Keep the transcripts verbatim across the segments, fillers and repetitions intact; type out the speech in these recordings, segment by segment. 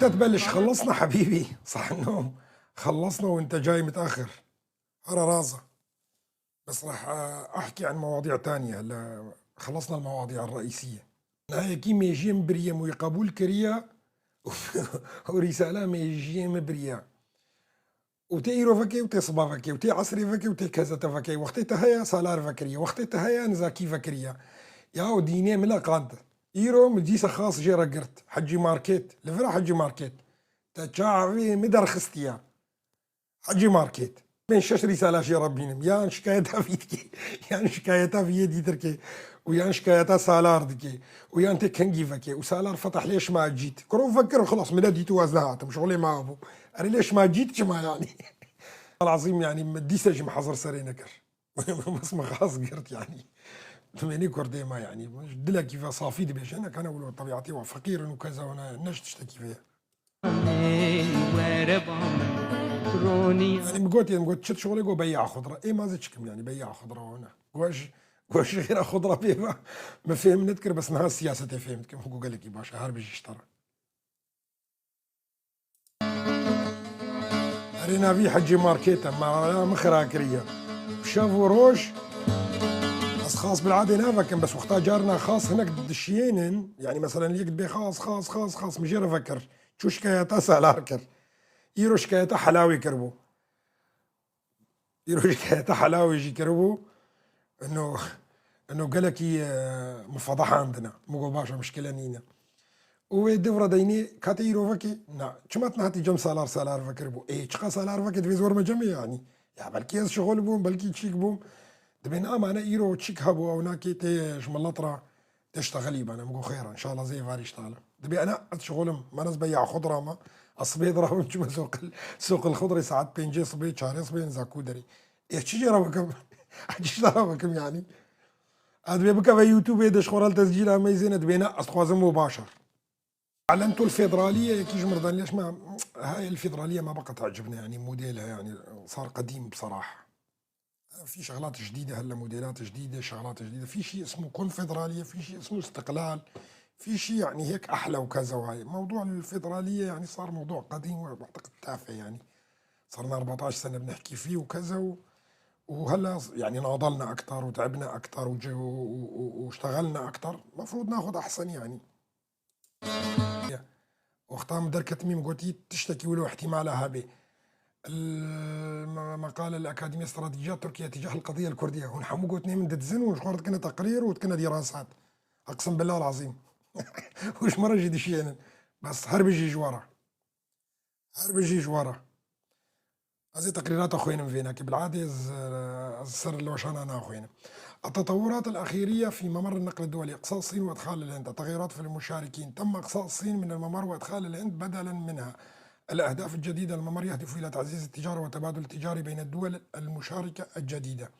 تتبلش، خلصنا حبيبي، صح النوم، خلصنا وانت جاي متأخر. أنا رازة. بس راح أحكي عن مواضيع تانية هلا، خلصنا المواضيع الرئيسية. هاي كي ميجي مبرية مو قبول كريا ورسالة ميجي مبرية. وتي إيرو فكي وتي صبا فكي وتي عصري فكي وتي كزتا فكي، وقتي تهيا سالار فكريا، وقتي تهيا نزاكي فكريا. يا وديني ملا قانت. إيرو مجيسة خاص جيرا قرت حجي ماركت، لفرا حجي ماركت. تشاعري مدر خستيا. حجي ماركت. بين شش رسالة شي ربينم، يا شكايتها في يدكي، يا شكايتها في يدي تركي، ويا شكايتها سالار دكي، ويا انت كنجي فكي، وسالار فتح ليش ما جيت؟ كرو فكر خلاص، من ديتو وزنها، شغلي ما أبو. أري ليش ما جيت كما يعني؟ العظيم يعني، ديسج محضر سري نكر. بس ما خلاص قرت يعني. تمني كردي ما يعني، دلا كيف صافي دبيش، أنا كان أقول طبيعتي وفقير وكذا، وأنا نشت تشتكي فيها. Ey were ba min, ronî. Yani, mi got, yani, got, çi şolê got, beya xudra. Ê, ma zê çikim, yani, beya xudra wana. Goş, goş xêra xudra pê va. Mi fêm nedikir, bes niha siyasetê fêm dikim. Got gelekî baş e, her bijî ji te re. Erê navî Hecî Markêt e, mala min xira kiriye. Şev û roj, ez xas bil'adê navekim, bes wexta carna xas hinek dişiyênin, yani, meselen, yek dibê xas, xas, xas, xas, min jê re vekir. Çû şikayeta Salar kir. Îro şikayeta Helawê kiribû. Îro şikayeta Helawê jî kiribû. Ino, ino gelekî, e, min fedehandine. Min got, "Baş e, mişkile nîne." Û wê div re deynê, "Ka te îro vekê?" "Na, çima tu nehatî cem Salar, Salar vekiribû?" "Ê, çiqa Salar vekê, divê zor me cemê yanî." "Ya belkî ez şixul bûm, belkî çîk bûm." Dibê, "Na, mane îro çîk hebû, ew nakê tê ji milet re." Tiştexilî bana, min got, "Xêr e, înşallah zê varî iştexile." Dibê, "Ena ez şixulim, mane ez beya xudra me. Ez sibê dirabim çime soqil, soqil xudrê saet pêncê sibê, çarê sibê, niza ku derê." Ê, çi jê re bikim? Çi ji te re bikim, yanî? Ez dibê bikeve YouTubeê de ji xwe re li tescîla meyzêne, dibê, "Ne, ez dixwazim bo baş e." أعلنت الفيدرالية، يا كيج مردان، ليش ما هاي الفيدرالية ما بقى تعجبني، يعني، موديلها، يعني، صار قديم بصراحة. في شغلات جديدة هلا، موديلات جديدة، شغلات جديدة. في شيء اسمه كونفدرالية، في شيء اسمه استقلال، في شيء يعني هيك أحلى وكذا وهاي. موضوع الفيدرالية يعني صار موضوع قديم وبعتقد تافه يعني. صرنا أربعتعش سنة بنحكي فيه وكذا و-، وهلا ص-، يعني ناضلنا أكتر وتعبنا أكتر وج-، و-، و-، و-، واشتغلنا أكتر. مفروض ناخد أحسن يعني. وقتها مدركة ميم قوتي تشتكي ولو احتمال هابي. المقالة الأكاديمية استراتيجية تركيا تجاه القضية الكردية. هون حمو قوت نيم دتزن وشخورت كنا تقرير وتكنا دراسات. أقسم بالله العظيم. وش مرة جي دشينا. بس هرب جي جوارا. هرب جي جوارا. Ez ê teqrîrata xwînim vênakê. Bil'adê ez, ez ser li weşana naxwînim. التطورات الأخيرة في ممر النقل الدولي، إقصاء الصين وإدخال الهند. التغيرات في المشاركين. تم إقصاء الصين من الممر وإدخال الهند بدلا منها. الأهداف الجديدة: الممر يهدف إلى تعزيز التجارة والتبادل التجاري بين الدول المشاركة الجديدة.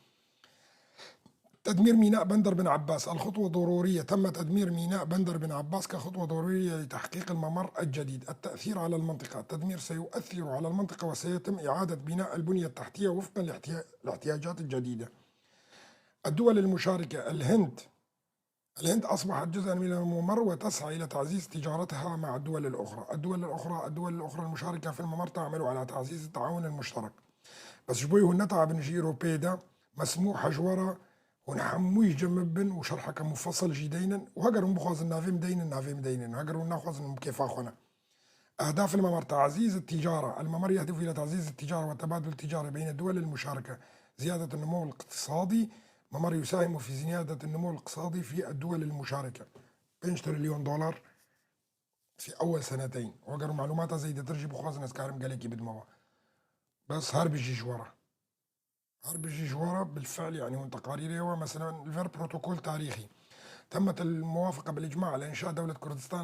تدمير ميناء بندر بن عباس، الخطوة ضرورية. تم تدمير ميناء بندر بن عباس كخطوة ضرورية لتحقيق الممر الجديد. التأثير على المنطقة. التدمير سيؤثر على المنطقة وسيتم إعادة بناء البنية التحتية وفقا لاحتيا-، الاحتياجات الجديدة. الدول المشاركة: الهند. الهند أصبحت جزءا من الممر وتسعى إلى تعزيز تجارتها مع الدول الأخرى. الدول الأخرى، الدول الأخرى المشاركة في الممر تعمل على تعزيز التعاون المشترك. بس شبوي هو نتعب نجي أوروبيدا مسموح جوارا ونحموي جنبن وشرحك مفصل جي دينن، وهجر بخوازن نافيم دينن، نافيم دينن، هجر ونخوازن مكيفا خونا. أهداف الممر: تعزيز التجارة. الممر يهدف إلى تعزيز التجارة والتبادل التجاري بين الدول المشاركة، زيادة النمو الاقتصادي. ممر يساهم في زيادة النمو الاقتصادي في الدول المشاركة. بين تريليون دولار في أول سنتين. وقروا معلومات زي ده ترجي بخوازن أسكارم قالك بدموا. بس هرب جي جوارا. هرب جي جوارا بالفعل، يعني، هون تقارير هو مثلًا الفير بروتوكول تاريخي. تمت الموافقة بالإجماع على إنشاء دولة كردستان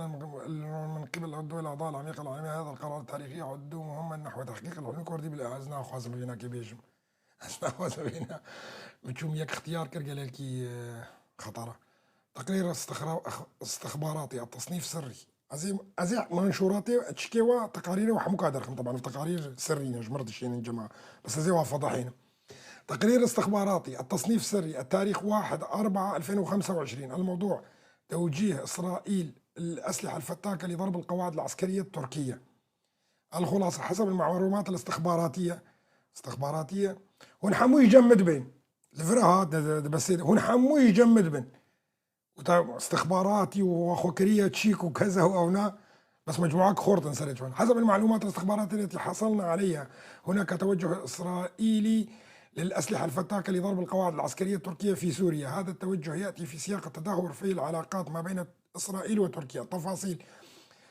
الم-، من قبل الدول الأعضاء العميقة العالمية. هذا القرار التاريخي يعد مهمًا نحو تحقيق الحلم الكردي بالأزمة خاصة بينا كبيجم. أزمة خاصة بينا. بتشوم يك اختيار كرجلكي، آه، خطرة. تقرير استخرا-، أخ-، استخباراتي، التصنيف سري. أزي، أزي منشوراتي، تشكيوا، تقاريري وحمو قادر خم طبعًا، في تقارير سرية، جمرت الشيء من جماعة. بس أزي وافضح هنا. تقرير استخباراتي، التصنيف سري، التاريخ واحد أربعة ألفين وخمسة وعشرين. الموضوع: توجيه إسرائيل الأسلحة الفتاكة لضرب القواعد العسكرية التركية. الخلاصة، حسب المعلومات الاستخباراتية، استخباراتية، hûn hemû yê cem min dibên. Li vir ha, di, di, di besê de, hûn hemû yê cem min dibên. Û ta istixbaratî û xwekiriya çîk û keza û ewna, bes mecmuak xortin serê çûn. حسب المعلومات الاستخباراتية التي حصلنا عليها، هناك توجه إسرائيلي للأسلحة الفتاكة لضرب القواعد العسكرية التركية في سوريا. هذا التوجه يأتي في سياق التدهور في العلاقات ما بين إسرائيل وتركيا. تفاصيل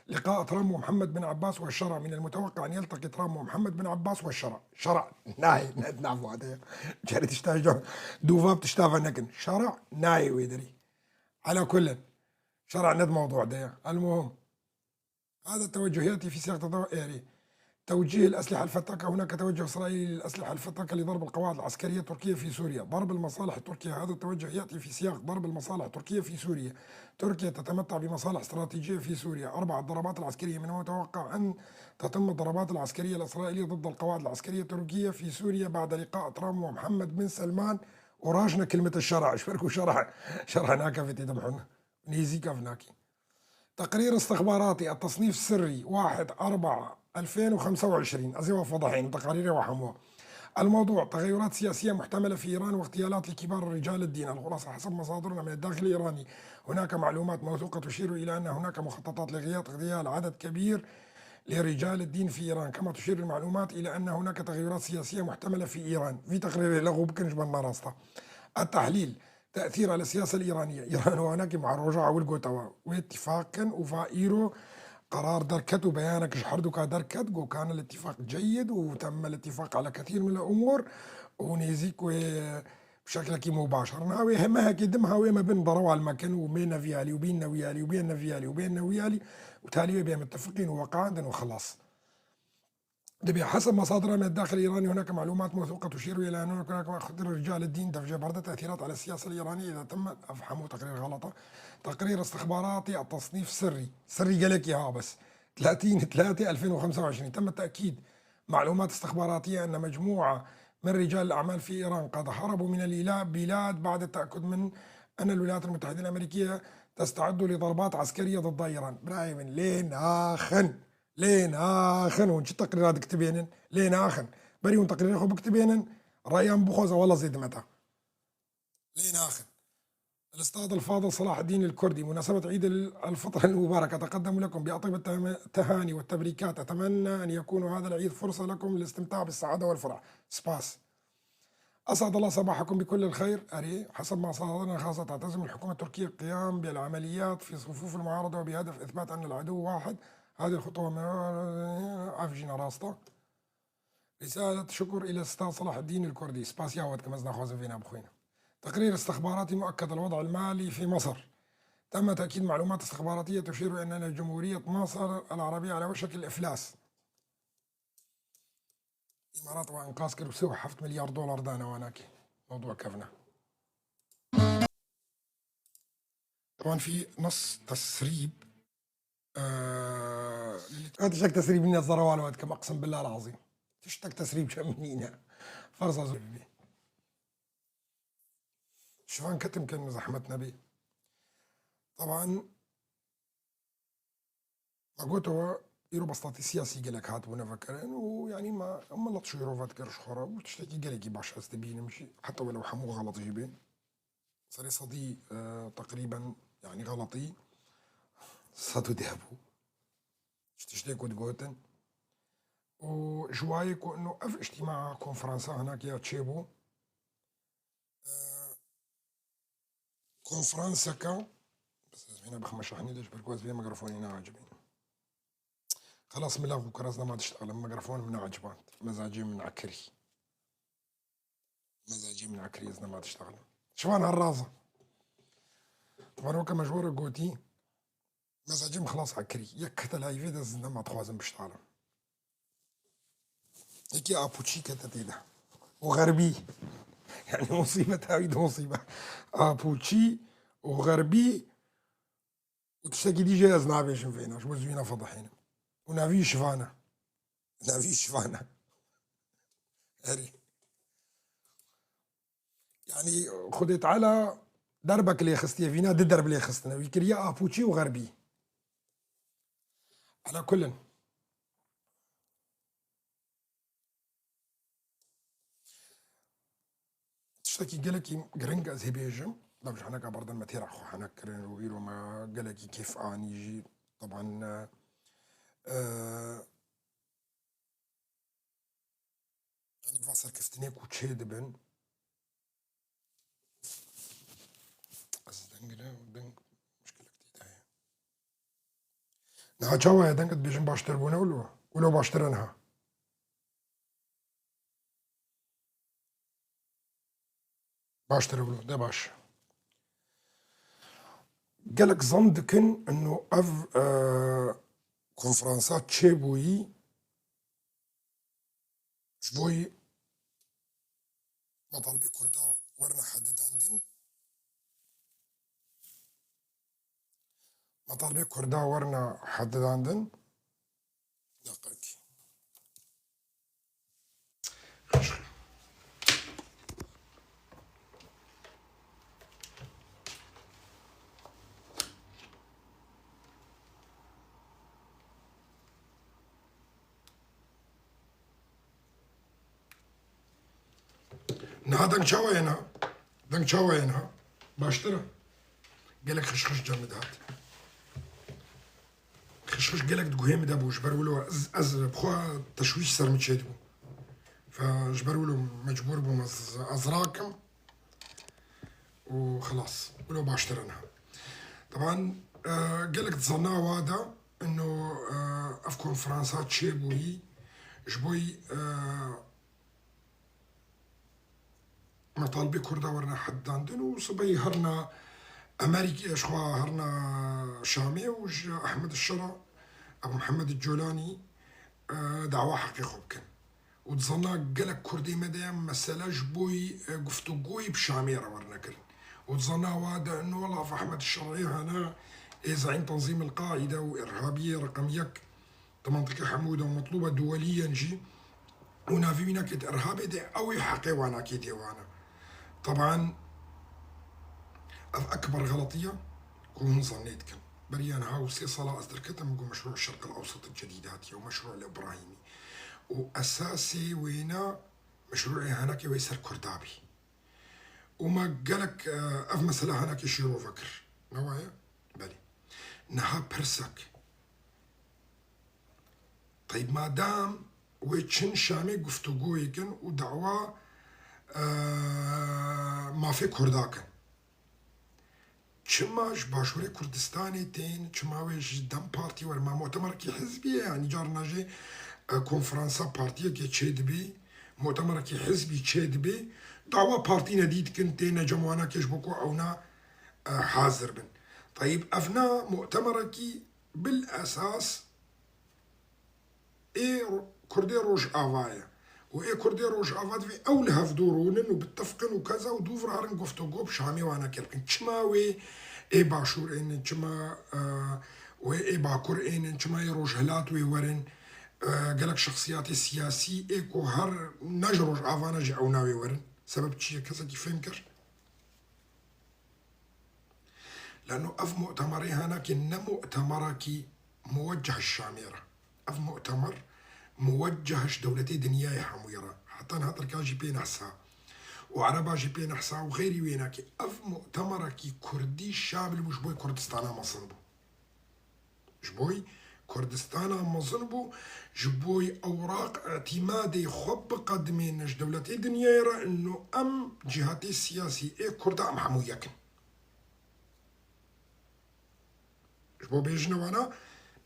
لقاء ترامب ومحمد بن عباس والشرع. من المتوقع أن يلتقي ترامب ومحمد بن عباس والشرع. شرع. ناي، نعرفوا هذا. جريت اشتاج دوفا بتشتافا نكن. شرع. ناي ويدري. على كل. شرع ند موضوع ده. المهم. هذا التوجه يأتي في سياق تطور إيري. توجيه الأسلحة الفتاكة. هناك توجه إسرائيلي للأسلحة الفتاكة لضرب القواعد العسكرية التركية في سوريا. ضرب المصالح التركية. هذا التوجه يأتي في سياق ضرب المصالح التركية في سوريا. تركيا تتمتع بمصالح استراتيجية في سوريا. أربع الضربات العسكرية. من المتوقع أن تتم الضربات العسكرية الإسرائيلية ضد القواعد العسكرية التركية في سوريا بعد لقاء ترامب ومحمد بن سلمان. وراشنا كلمة الشرع. شبركو شرع؟ شرع ناكفة يدمحون. نيزي كفناكي. تقرير استخباراتي، التصنيف السري، واحد أربعة ألفين وخمسة وعشرين. أزيوا فضحين، تقارير وحموا. الموضوع: تغيرات سياسية محتملة في إيران واغتيالات لكبار رجال الدين. الخلاصة: حسب مصادرنا من الداخل الإيراني، هناك معلومات موثوقة تشير إلى أن هناك مخططات لغيات-، اغتيال عدد كبير لرجال الدين في إيران، كما تشير المعلومات إلى أن هناك تغيرات سياسية محتملة في إيران. في تقرير له بكنج من ماراستا. التحليل: تأثير على السياسة الإيرانية. إيران وهناك مع الرجعة والقوة واتفاقا وفائرو قرار دركت وبيانك شحردك دركت، جو كان الاتفاق جيد وتم الاتفاق على كثير من الأمور ونيزيك و بشكل كي مباشر. ناوي هم هكي دم هاوي ما بين ضروا المكان وبين نفيالي وبين نويالي وبين نفيالي وبين نويالي وتالي بين متفقين ووقعا وخلاص. دبي حسب مصادرنا من الداخل الإيراني هناك معلومات موثوقة تشير إلى أن هناك خطر رجال الدين دفجة بردة تأثيرات على السياسة الإيرانية إذا تم أفحموا تقرير غلطة. تقرير استخباراتي التصنيف سري، سري قالك يا بس. ثلاثين ثلاثة ألفين وخمسة وعشرين تم التأكيد معلومات استخباراتية أن مجموعة من رجال الأعمال في إيران قد هربوا من البلاد بعد التأكد من أن الولايات المتحدة الأمريكية تستعد لضربات عسكرية ضد إيران. برايمن لين آخن، لين آخن، ونشي تقريرات كتبينن، لين آخن. بريون تقرير خو بكتبينن، رأيان بخوزة ولا زيد متى. لين آخن. الأستاذ الفاضل صلاح الدين الكردي، مناسبة عيد ال-، الفطر المبارك، أتقدم لكم بأطيب التهم-، التهاني والتبريكات. أتمنى أن يكون هذا العيد فرصة لكم للاستمتاع بالسعادة والفرح. سباس. أسعد الله صباحكم بكل الخير. أري، حسب ما صادرنا خاصة، تعتزم الحكومة التركية القيام بالعمليات في صفوف المعارضة وبهدف إثبات أن العدو واحد. هذه الخطوة من عفجنا راسطة. رسالة شكر إلى الأستاذ صلاح الدين الكردي. سباس يا ود كمزنا خوزن فينا بخوينا. تقرير استخباراتي مؤكد: الوضع المالي في مصر. تم تأكيد معلومات استخباراتية تشير إلى أن جمهورية مصر العربية على وشك الإفلاس. الإمارات وإنقاذ كرسي وحفت مليار دولار دانا واناكي. موضوع كفنا. طبعًا في نص تسريب. آه، هذا شك تسريب الناس ضروا على وقتكم، أقسم بالله العظيم. تشتك تسريب شمنينا. فرصة زبي. شفان كتم كان زحمتنا بي. طبعًا ما قلت هو يرو بسطاتي سياسي قالك هات بنا فكرين، ويعني ما، ما لطشوا يرو فات كرش خورا، وتشتكي قالك باش هستبين مشي، حتى ولو حمو غلط جيبين. صار صدي، آه، تقريبًا، يعني، غلطي. صدو ديابو. شتشتي كود قوتن. وجوايك إنه أف اجتماع كونفرنسا هناك يا تشيبو. آه، كونفرنسكا. بس هنا بخمش شحني ليش بركوز بيه ميكروفوني ناعجبين. خلاص ملاغو كرزنا ما تشتغل الميكروفون من عجبان. مزاجي من عكري. مزاجي من عكري إذا ما تشتغل. شوان هالرازة. طبعًا هو كما جوار قوتي. مزاجي خلاص عكري. يك حتى لايفي ده زنا ما تخوازن بشتغل. هيك يا أبوتشي كتتي ده. وغربي. يعني مصيبة هاوي ده مصيبة. أبوتشي وغربي. وتشتكي دي جاي أزنابي شنفينا. شو بزوينا فضحينا. ونافي شفانا. ناوی شوانە. هەری. یعنی، خودێ تعالا دەربەک لێ خستیە، ڤینا دو دەرب لێ خستنە. وی کریە ئاپوچی و غەربی. على كل. Tiştekî gelekî giring ez hê bêjim. Dev ji heneka berdan me têra xwe henek kirin û îro me gelekî kêf anî jî. Teban, e, e, yanî va serkeftinê ku çê dibin. Ez dengine û deng muşkilek tê de ye. Niha çawa ye deng dibêjin baştir bûne wilo? Wilo baştir e niha. Baştir e wilo, de baş. Gelek zan dikin ino ev, e, konferansa çêbûyî ji bo yî metalibê Kurda werine hedidandin. Metalibê Kurda werine hedidandin. Deqekî. Niha deng çawa ye niha? Deng çawa ye niha? Baştir e. Gelek xişxiş cem min dihat. Xişxiş gelek di guhê min de bû. Ji ber wilo ez, ez bi xwe teşwîş ser min çêdibû. Fe ji ber wilo mecbûr bûm ez, ez rakim. Û xilas. Wilo baştir e niha. Teban, e, gelek di zana wa de ino, e, ev konferansa çêbûyî ji bo yî, e, metalibê Kurda werine hedandin û sibehî herna Amerîkê, ji xwe herna Şamê û ji Ehmed Şera, Ebu Mihemed Colanî, e, dawa heqê xwe bikin. Û dizana gelek Kurdê me de ye, mesele ji bo yî, e, guftûgoyî bi Şamê re werine kirin. Û dizana wa de ino laf Ehmed Şer'ê hene, ê zeîm Tenzîm El Qaîde û îrhabiyê reqem yek di mentiqê hemû de û metlûba duwelî yên jî û navê wî nake di îrhabê de, ew ê heqê wana kê dê wana. Teban ev ekber xeletiye ku hûn zannê dikin. Beriya niha û sê sala ez derketim ku meşrû Şerq El Ewsat El Cedîd hatiye û meşrû El Îbrahîmî. Û esasê wêne meşrûê henekê wê ser Kurda bî. Û me gelek, e, ev mesele henekê şîrove kir. Ne waye? Belê. Niha pirsek. Teyb madam wê çin Şamê guftûgoyê kin û dawa, e, mafê Kurda kin. Çima ji Başûrê Kurdistanê tên, çima wê ji DEM Partî were? Ma mutemerekî hizbî ye, yanî carna jê, e, konferansa partiyekê çêdibî, mutemerekî hizbî çêdibî, dawa partî nedî dikin, têne cem wana kê ji bo ku ewna, e, hazir bin. Teyb, evna mutemerekî bil esas ê ro-, Kurdê Rojava ye. Û ê Kurdê Rojava divê ew li hevdû rûnin û bitefqin û keza û dû vir herin guftûgo bi Şamê wana kê bikin. Çima wê ê Başûr ênin, çima, e, wê ê Bakur ênin, çima ê Rojhilat wê werin? E, gelek şexsiyatê siyasî ê ku her ne ji Rojava ne ji ewna wê werin. Sebeb çi ye? Kesekî fêm kir? Lano ev mutemerê henekê ne mutemerekî muwecceh Şamê re. Ev mutemer muwecceh ji dewletê dinyayê hemûyê re. Heta niha Tirka jî pê nehsa û Ereba jî pê nehsa û xeyrî wê nake. Ev mutemerekî Kurdî Şam li bû ji bo Kurdistana mezin bû. Ji bo Kurdistana mezin bû, ji bo ewraq îtîmadê xwe biqedimêne ji dewletê dinyayê re, ino em cîhatê siyasî ê Kurda em hemû yek in. Ji bo bêjine wana,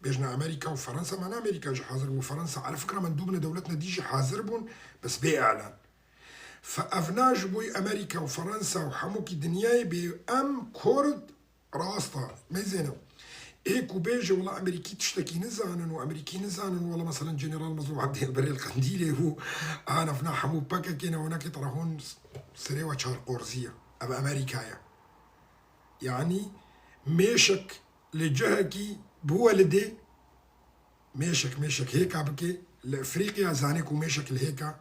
bêjine Amerîka û Fransa, mana Amerîka jî hazir bû, Fransa, ala fikra min dû bine dewletine dî jî hazir bûn, bes bê îlan. Fe evna ji bo Amerîka û Fransa û hemûkî dinyayê bê em Kurd Rast e. Meyzêne. Ê ku bêje, wela Amerîkî tiştekî nizanin û Amerîkî nizanin, wela meselen General Mezlûm Ebdî li berê li Qendîlê bû. An evna hemû P K K ne, wena ke terehon serê we çar qorzî ye. Ev Amerîka ye. Yanî mêşek li cihekî biwelidê, mêşek, mêşek hêka bike li Efrîqiya, zanê ku mêşek li hêka,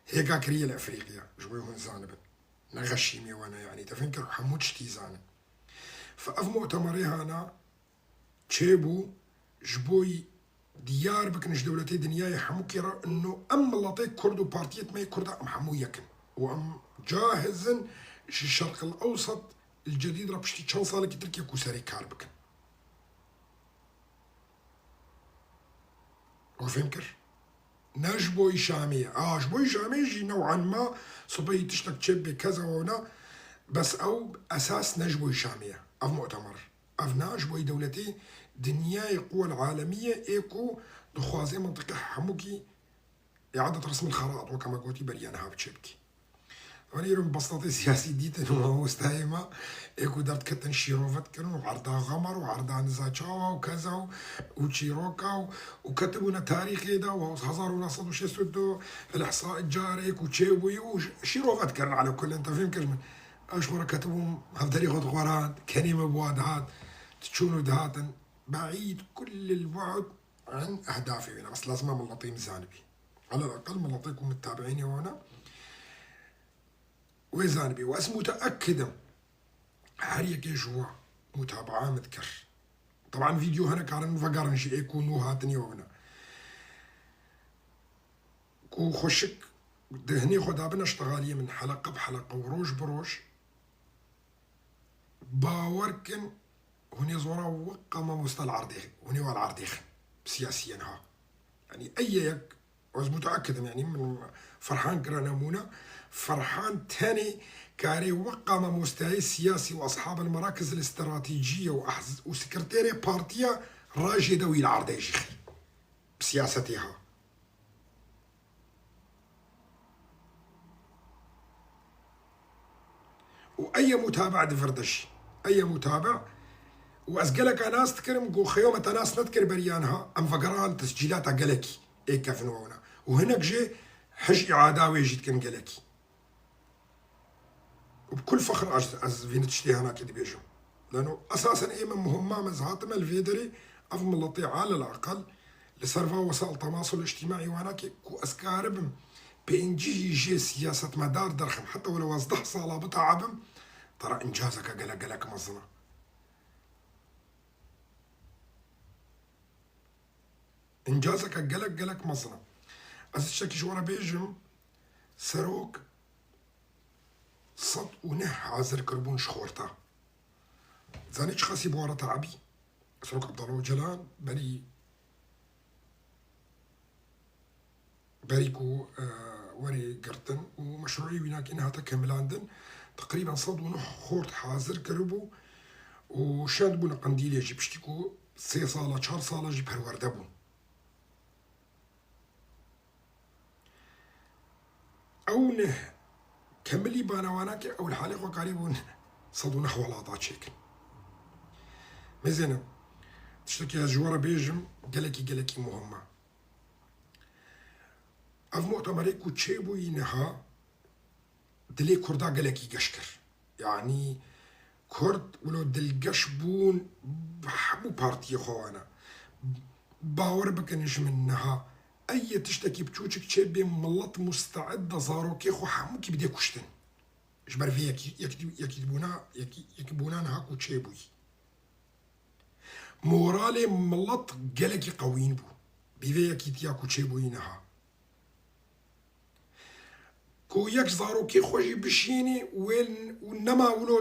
hêka kiriye li Efrîqiya. Ji bo hûn zanibin. Ne xeşîmê we ne, yanî te fêm kir hemû tiştî zanin. Fe ev mutemerê hana çêbû ji bo diyar bikin ji dewletê dinyayê hemûkê re, ino em miletê Kurd û partiyê me yê Kurda em hemû yek in. û em cahiz in ji Şerqil Ewsat li cedîd re piştî çend salekî Tirkiye ku serê kar bikin. We fêm kir? Ne ji bo Şamê ye. A, ji bo Şamê jî new'an ma sibehî tiştek çêbibe keza wewna, bes ew esas ne ji bo Şamê ye. Ev mu'temer, ev ne ji bo dewletê dinyayê quwel alemî ye, ê ku dixwaze mintiqê hemûkî îadet resim el xerait, weke me gotî beriya niha bi çêbikî. Van îro min bestatê siyasî dîtin û mamostayê me ê ku derdiketin şîrove dikirin û erda Xemer û erda Niza Çawa û keza û, û çîroka û, û ketibûne tarîxê de û hezar û neh sed û şêst û du El Ihsa carê ku çêbûyî û şîrove dikirin, ala kullin te fêm kir min. Ez ji xwe re ketibûm hevderî xwe dixwaran, kenê me bi wa dihat, diçûn û dihatin. Be'îd kullil bu'd an ehdafê wê ne. Bes lazim e miletê min zanibî. Alel eqel miletê ku mutabi'înê wan e, wê zanibî. Û ez muteekid im, her yekê ji we mutabaa min dikir. Teban vîdeo hene karin vegerin jî ê ku nû hatinî we bine. Ku xweşik di hinê xwe dabine ştexaliyê min heleqe bi heleqe û roj bi roj, bawer kin, hûn ê zora weqa mamosta li erdê, hûn ê wa li erdê xin. Siyasiyên ha. Yanî ey yek, ez muteekid im, yanî min Ferhan kira nemûne. Ferhan tenê karê weqa mamostayê siyasî û eshabel merakiz el stratejî û ehz-, û sekreterê partiya rajê de wî li erdê jî xî. Bi siyasetê ha. Û ey ye mutabe di vir de jî. Ey ye mutabe. Û ez geleka nas dikirim, ku xeyo me te nas nedikir beriya niha, em vegeran tescîlata gelekî ê kevin wewna. Û hinek jê hij îada wê jî dikin gelekî. Û bi kul fexr ez, ez vî tiştê hinekê dibêjim. Lano esasen ê me muhimma me ez hatime li vê derê, ev miletê alel eqel li ser va wesail temasul îctimaî wanakê ku ez karibim pêncî jê siyasetmedar derxim, heta wele ez deh sala biteabim, tera încazeke gelek gelek mezin e. Încazeke gelek gelek mezin e. Ez tiştekî ji we re bêjim, serok sed û neh hazir kiribûn ji xorta. Zanî çiqasî bi we re teabî? Serok Abdullah Ocalan berî, berî ku, e, werê girtin û meşrûî wî nakê nehate kemilandin, teqrîben sed û neh xort hazir kiribû û şand bûne Qendîlê jî, piştî ku sê sala, çar sala jî perwerde bûn. Ew neh kemilî banewanakê ew li halê xwe karîbûn sed û neh welata çêkin. Mêzêne, tiştekî ez ji we re bêjim, gelekî, gelekî muhim e. Ev mutemerê ku çêbûyî niha, dilê Kurda gelekî geş kir. Yanî Kurd wilo dilgeş bûn bi hemû partiyê xwe wana. Bawer bikin ji min niha, ey yê tiştekî biçûçik çê bê, milet musteid e zarokê xwe hemûkî bide kuştin. Ji ber vê yekî, yekî, yekîbûna, yekî, yekîbûna niha ku çêbûyî. Moralê milet gelekî qewîn bû. Bi vê yekîtiya ku çêbûyî niha. Ku yek zarokê xwe jî bişînî wê û nema wilo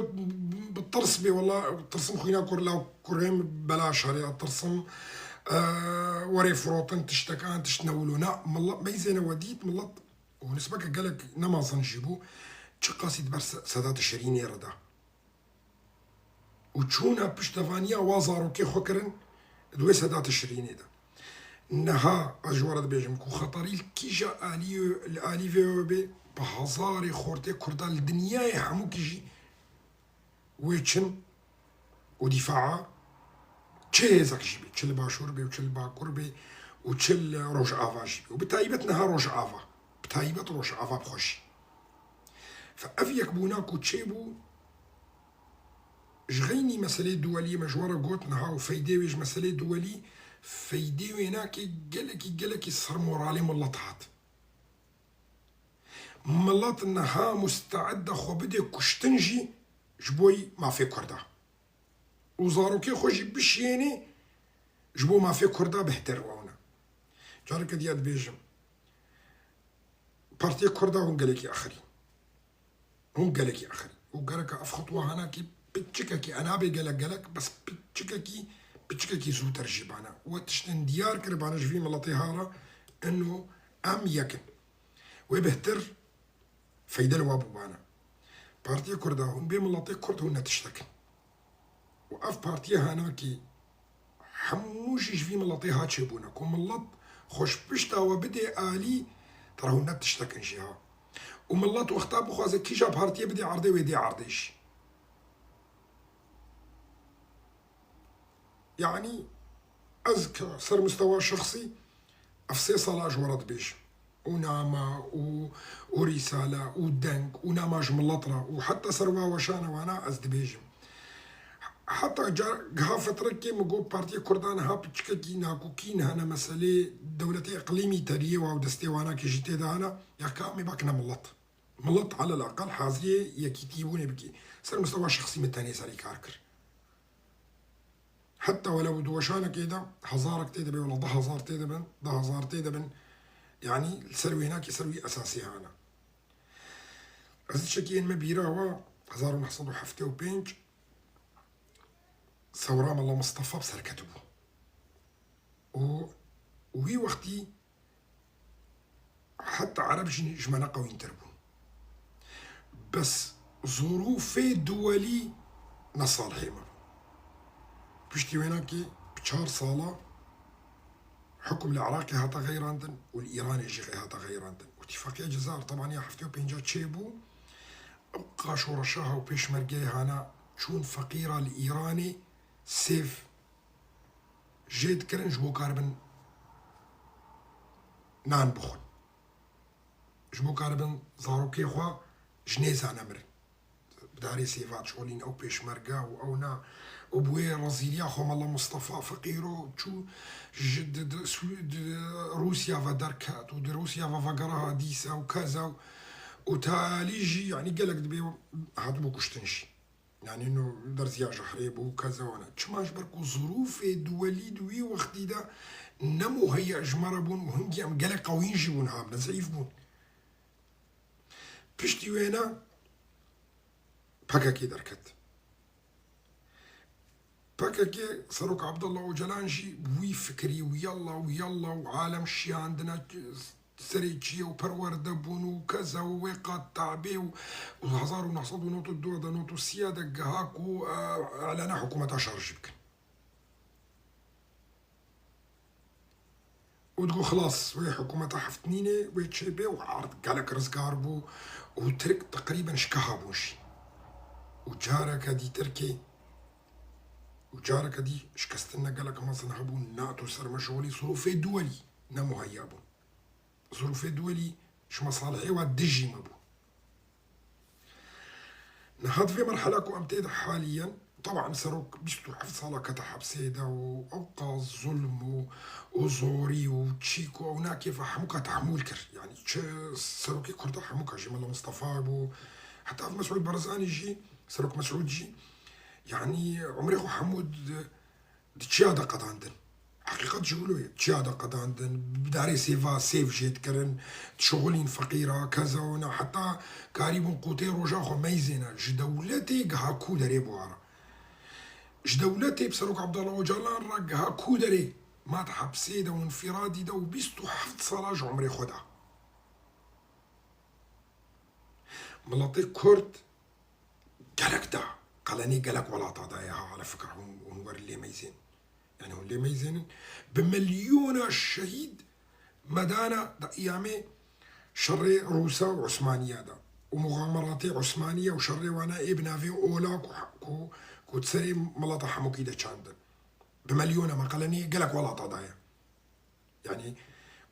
bi tirs bê, wela tirsim xwîna kur la kurê min bela şerê tirsim, e, werê firotin tiştekan, tişt ne wilo. Na, milet, meyzêne we dît, milet û nisbeke gelek nemezin jî bû, çiqasî di ber Se-, Seda Tişrînê re de. Û çûna piştevaniya wa zarokê xwe kirin di wê Seda Tişrînê de. Niha ez ji we re dibêjim ku xeterî li kîja alî, li alî vê wê bê, bi hezarê xortê Kurda li dinyayê hemûkî jî wê çin û dîfaa çi hêzek jî bê, çi li Başûr bê û çi li Bakur bê û çi li Rojava jî bê û bi taybet niha Rojava, bi taybet Rojava bi xwe jî. Fe ev yekbûna ku çêbû, ji xeynî meselê duwelî me ji we re got niha û feydê wê ji meselê duwelî, feydê wê nake gelekî, gelekî ser moralê milet hat. Milet niha musteid e xwe bide kuştin jî ji bo mafê Kurda. Û zarokê xwe jî bişiyênê ji bo mafê Kurda bihtir wewne. Careke diya dibêjim, Partiya Kurda hûn gelekî axirî. Hûn gelekî axirî. Û gereka ev xitwa hanakî piçikekî, e nabe gelek gelek, bes piçikekî, piçikekî zûtir jî bana. We tiştên diyar kiribana ji vî miletê hala, ino em yek in. Wê bêhtir feyde li we bûbana. Partiyê Kurda hûn bê miletê Kurd hûn ne tiştek in. Û ev partiyê hanakî hemû jî ji vî miletê ha çêbûne. Ku milet xwe ji pişta we bidê alî, tira hûn ne tiştek in jî ha. Û milet wexta bixwaze kîja partiyê bidê erdê wê dê erdê jî. Yanî ez ke ser mustewa şexsî ev sê sala ji we re dibêjim. Û nama û, û rîsale û deng û nama ji milet re û heta ser wa weşana wana ez dibêjim. Heta car giha fetrekê min got Partiyê Kurdan ha piçikekî nakokîn hene meselê dewletê iqlîmî teriyê wa û destê wana kê jî tê de hene, ya ka em ê bak ne milet. Milet alel aqal haziriyê yekîtîbûnê bikî. Ser mustewa şexsî min tenê serî kar kir. Heta wele bû di weşanekê de hezarek tê de bê, wele du hezar tê de bin, du hezar tê de bin. Yanî li ser wênakê ser wî esasî hane. Ez tiştekî yên me bîra we hezar û neh sed û heftê û pênc sewra Mela Mistefa bi ser ketibû. Û wî wextî heta Ereb jî ji me ne qewîntir bûn. Bes zurûfê duwelî ne salihê me bû. Piştî wênakê bi çar sala hukum li Iraqê hate xeyrandin û li Îranê jî hate xeyrandin. Û Îtîfaqiya Cezayir teban ya heftê û pênca çêbû. Ew qa şoreşaha û pêşmergeyê hana çûn feqîra li Îranê sêv jê dikirin ji bo karibin nan bixwin. Ji bo karibin zarokê xwe ji nêza nemirin. Bi darê sêva dişolîn ew pêşmerge û ew na. Û bi wê rezîliya xwe Mela Mistefa feqîro çû ji di, di, Swî-, di Rûsya ve derket û di Rûsya ve vegera hadîse û keza û, û talî jî, yanî gelek dibê hatibû kuştin jî. Yanî no derziya jehrê bû, keza wana. Çima? Ji ber ku zirûfê duwelî di wî wextî de ne muheyya ji me re bûn û hingî em gelek qewîn jî bûn, ha ne zeîf bûn. Piştî wêne P K K derket. P K K, Serok Abdullah Ocalan jî wî fikirî û yalla û yalla û alem şiyandine serê çiyê û perwerde bûn û keza û wê qat tabê û, û hezar û neh sed û nod û du de, nod û sî de giha ku, e, elene hikûmeta şer jî bikin. Û digot, xilas, wê hikûmeta heft nînê wê çêbê û erd gelek rizgar bû û Tirk teqrîben şikeha bûn jî. Û careke dî Tirkê, û careke dî şikestin ne gelek mezin hebûn, NATO ser meşxulî, zirûfê duwelî ne muheyya bûn. Zirûfê duwelî ji mesalihê wa dijî me bû. Niha di vê merhela ku em tê de haliyen, teban serok bîst û heft sala kete hepsê de û ew qas zulm û, û zorî û çîk û ew nakêfa hemûka tehmûl kir. Yanî çi serokê Kurda hemûka jî Mela Mistefa bû, heta Mesûd Barzanî jî, Serok Mesûd jî, yanî umrê xwe hemû di, di çiya de qedandin. Heqîqet ji wilo ye. Çiya de qedandin, bi darê sêva sêv jê dikirin, dişuxulîn feqîra, keza wana, heta karîbûn qûtê roja xwe meyzêne. Ji dewletê giha ku derê bû ara. Ji dewletê bi Serok Abdullah Ocalan re giha ku derê ma di hepsê de û înfîradî de û bîst û heft sala ji umrê xwe da. Miletê Kurd gelek da. Qelenê gelek welata daye ha, ala fikir hûn, hûn werin lê meyzên. Yanî hûn lê meyzênin. Bi milyona şehîd medana da îyamê şerê Rûsa û Osmaniya da. Û muxameratê Osmaniya û şerê wana ê bi navê Ola ku, ku, ku serê mileta hemûkî de çandin. Bi milyona me qelenê gelek welata daye. Yanî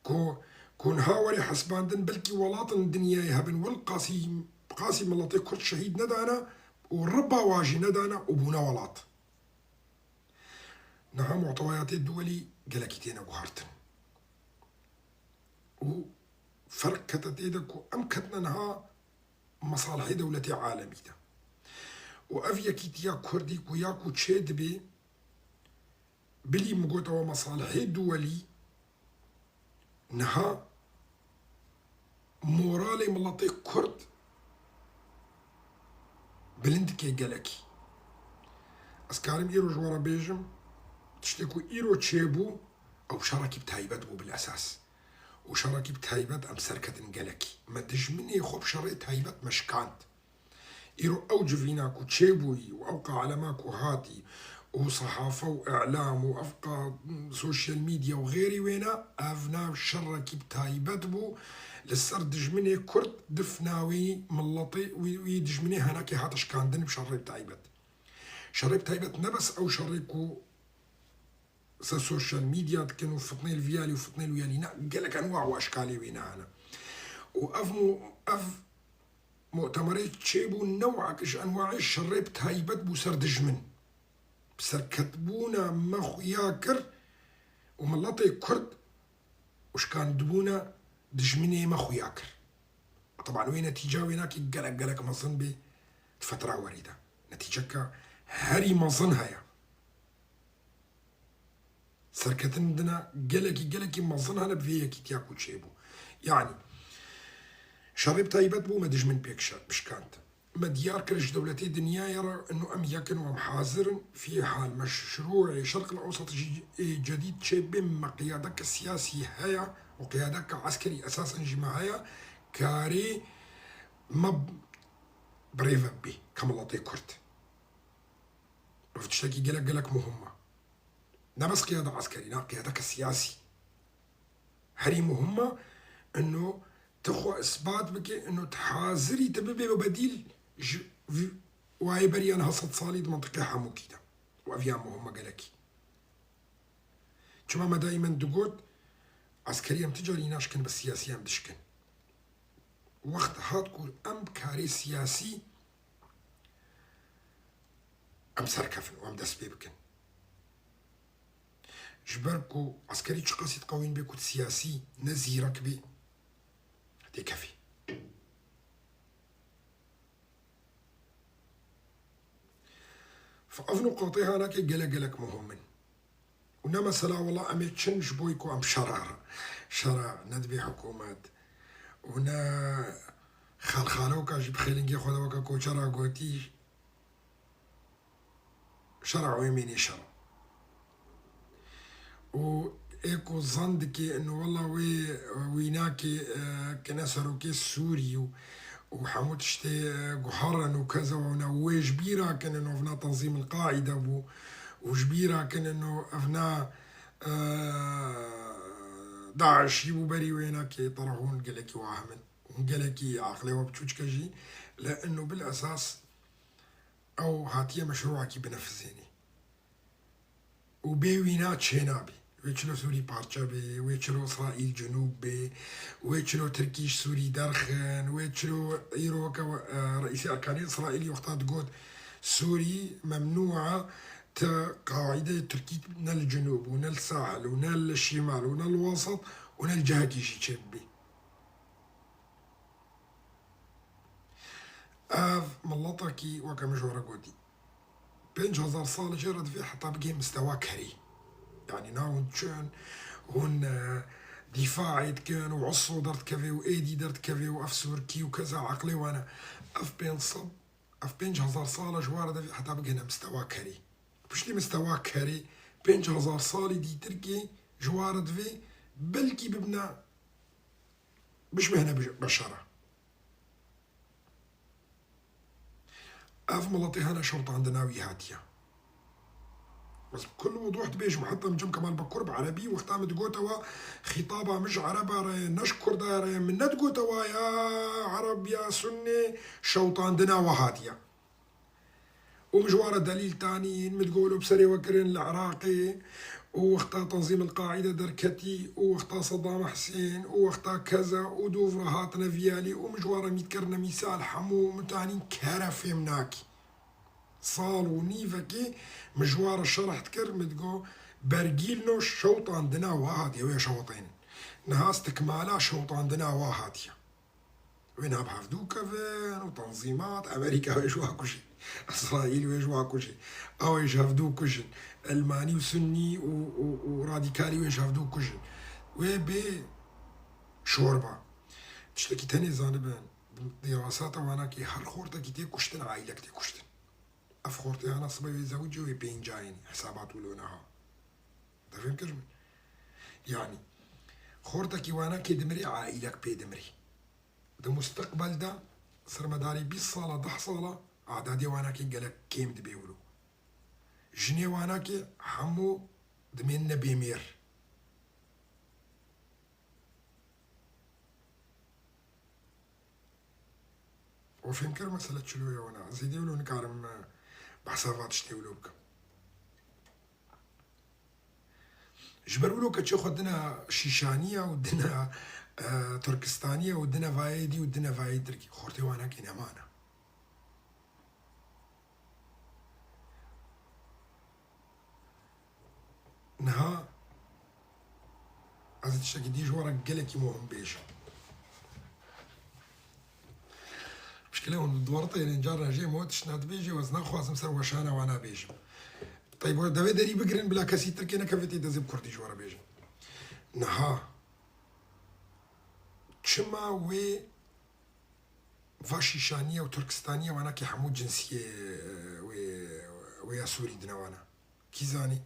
ku, ku niha were hesbandin, belkî welatin dinyayê hebin, wil qasî, qasî miletê Kurd şehîd nedane û riba wa jî nedane û bûne welat. Niha muhtewayatê duwelî gelekî têne guhartin. Û ferq kete tê de ku em ketine niha mesalihê dewletê alemî de. Û ev yekîtiya Kurdî ku ya ku çê dibê, bilî min gotewa mesalihê duwelî, niha moralê miletê Kurd bilind dike gelekî. Ez karim îro ji we re bêjim, tiştê ku îro çêbû, ew şerekî bi taybet bû bil esas. Û şerekî bi taybet em serketin gelekî. Me dijminê xwe bi şerê taybet me şikand. Îro ew civîna ku çêbûyî û ew qalema ku hatî û sehafe û îlam û ev qa-, sosyal medya û xêrî wêne, ev nav şerekî bi taybet bû li ser dijminê Kurd, difna wî miletê, wî, wî dijminê henekê hate şikandin bi şerê bi taybet. Şerê bi taybet ne bes ew şerê ku ser sosyal medya dikin û fitnê li vî alî û fitnê li wî alî, ne, gelek enwa û eşkalê wêne hene. Û ev mu-, ev mutemerê çêbû newek ji enwaê şerê bi taybet bû ser dijmin. Bi serketbûna me xuya kir û miletê Kurd û şikandibûna dijminê me xuya kir. Teban wê netîca wê nake gelek, gelek mezin bê di fetra werî de. Netîceke herî mezin heye. Serketin dina gelekî, gelekî mezin hene bi vê yekîtiya ku çêbû. Yanî, şerê bi taybet bû me dijmin pêk şe-, bişkand. Me diyar kir ji dewletê dinyayê re ino em yek in û em hazir in. Fî hal meşrûê Şerq el Ewsat jî, ê, cedîd çêbê me qiyadeke siyasî heye û qiyadeke eskerî esasen jî me heye, karê me birêve bibê ke miletê Kurd. Ev tiştekî gelek, gelek muhim e. Ne bes qiyade eskerî, na qiyadeke siyasî. Herî muhim e, ino tu xwe isbat bike, ino tu hazirî tu bibê we bedîl ji vi-, wayê beriya niha sed salî di mintiqê Hemûkî de. Û ev ya muhim e gelekî. Çima me daîmen digot, eskerî em ti carî naşkin, bi siyasî em dişkin. Wext hat ku em bi karê siyasî em serkefin û em dest pê bikin. Ji ber ku eskerî çiqasî diqewîn bê ku siyasî ne zîrek bê, têkevî. Fe ev nuqatê hanakê gelek gelek muhim in. Û ne mesela wela em ê çin ji bo ku em şera re. Şera ne dibê hikûmet û ne xelxalewka jî bi xêlingê xwe de weke koçera gotî. Şera wê mînê şera. Û ê ku zan dikê ino wela wê wînakê, e, kine serokê Sûrî û, û hemû tiştê, e, guherin û keza wina wê ji bîra kin ino vina Tenzîm el Qaîde bû û ji bîra kin ino evna, e, DAIŞî bû berî wênakê tera hûn gelekî wahim in. Hûn gelekî aqilê we biçûçke jî, le ino bil esas ew hatiye meşrûekî binefizênê. Û bê wîna çênabê. Wê çilo Sûrî parçe bê, wê çilo Îsraîl cinûb bê, wê çilo Tirkî ji Sûrî derxin, wê çilo îro weke, e, Reîsê Erkanê Îsraîlî wexta digot Sûrî memnû e, ti qaîdeyê Tirkî ne li cinûb û ne li sahil û ne li şîmal û ne li wesat û ne li cihekî jî çêbibê. Ev miletekî weke min ji we re gotî, pênc hezar sal jê re divê heta bigihê mistewa kerê. Yanî na hûn çin, hûn, e, dîfaê dikin û uso derdikeve û êdî derdikeve û ev sûrkî û keza eqlê we ne. Ev pênc sed, ev pênc hezar sal e ji we re divê heta bigihine mistewa kerê. Piştî mistewa kerê, pênc hezar salî dîtirkê ji we re divê belkî bibine, bişmehne bi-, beşera. Ev miletê hene şewtandina wî hatiye. Ez bi kul wuduh dibêjim, heta min cem Kemal Bekur bi erebî wexta min digote we, xîtaba min ji ereba re ye, ne ji kurda re ye, min nedigote we ya ereb ya sunnê, şewtandina we hatiye. Û min ji wan re delîl tanîn, min digot wilo bi serê we kirin li Iraqê û wexta Tenzîm el Qaîde derketî û wexta Sedam Husên û wexta keza û dûv re hatine vîyalî û min ji wan re mît kirine mîsal hemû min tanîn kere fêm nakî. Sal û nîvekê min ji wan re şerh dikir, min digot bergîlno şewtandina wa hatiye, wê şewtênin. Niha stikmala şewtandina wa hatiye. Wê niha bi hevdû kevin û tenzîmat, Amerîka wê ji wa kujî, Îsraîl wê ji wa kujî. Ew ê ji hevdû kujin. Elmanî û Sunnî û, û, û radîkalî wê ji hevdû kujin. Wê bê şorba. Tiştekî tenê zanibin, Dîrasata wana ki her xortekî tê kuştin, aîlek tê kuştin. Ev xortê hana sibê wê zewicê wê pênca yenî, hesabat wilo neha. Te fêm kir min? Yanî, xortekî wana kê dimirî, aîlek pê dimirî. Di musteqbel de, sermedarî bîst sala, deh sala, adadê wana kê gelek kêm dibê wilo. Jinê wana kê hemû dimênine bêmêr. We fêm kir mesele çilo ye wana. Zêdê wilo nikarim, e, behsa va tiştê wilo bikim. Ji ber wilo keçê xwe dina Şîşaniya û dina, e, Turkistaniya û dina vayê dî û dina vayê Tirkî. Xortê wana kê nemana. Niha ez ê tiştekî dî ji we re gelekî muhim bêjim. Pişkile hûn di warita yên carna jê me tiştna dibêjê, ez naxwazim ser weşana wana bêjim. Tey bo devê derî bigirin, bila kesî Tirkê nekevitî, dezê bi kurdî ji we re bêjim. Niha çima wê va Şîşaniye û Turkistaniye wana ki hemû cinsiyê wê, wê ya Sûrî dine wana? Kî zanî?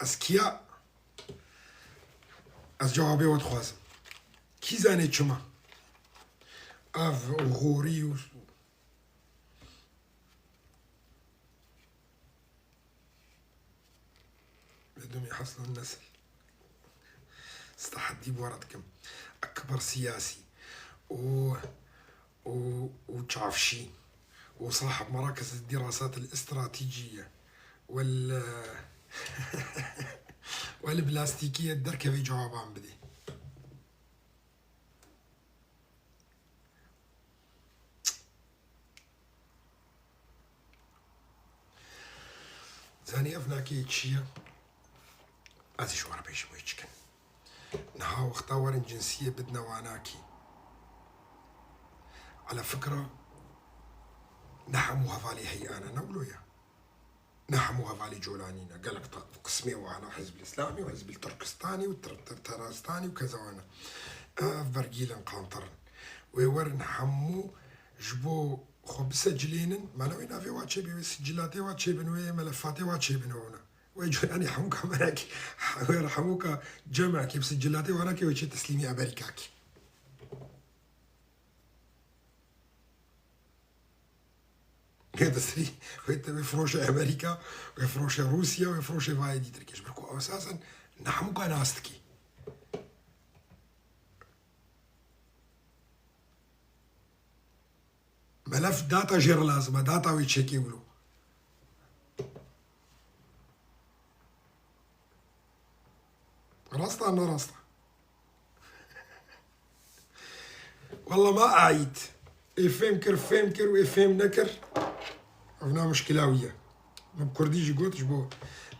Ez kiya? Ez cewabê we dixwazim. Kî zanê çima? Ev û xorî û Bedûmî heslun nesil. Stahedî bi we re dikim. Ekber siyasî û, û, û çavşîn û sahib merakiz dirasat al-istratîciye wel, wel plastîkiye derkevê cewaban bidê. Zanî ev nakê çi ye? Ez ê ji we re bêjim wê çi kin. Niha wexta werin cinsiyê bidine wanakî. Ala fikra ne hemû hevalê heyana ne wilo ye. Ne hemû hevalê Colanî ne. Gelek ta-, qismê wana Hizbul Îslamî û Hizbul Turkistanî û Tir-, Tir-, Terastanî û keza wana. Ev bergîlin qantirin. Wê werin hemû ji bo xwe bisecilênin. Mele wê navê wa çêbî, wê sicilatê wa çêbin, wê melefatê wa çêbin ewna. Wê Colanî hemû kamerekî, wê hemû ka cemekî bi sicilatê wana kê wê çê teslîmî Amerîkakî. Wê di serî, wê te, wê firoşe Amerîka, wê firoşe Rûsya, wê firoşe vayê dî Tirkiye. Ji ber ku ew esasen ne hemûka nas dikî. Melef data jê re lazim e, data wê çekê wilo. Rast e, ne rast e? Walla ma ait. Ê fêm kir, fêm kir û ê fêm nekir. Ev na muşkila wî ye. Min bi kurdî jî got ji bo.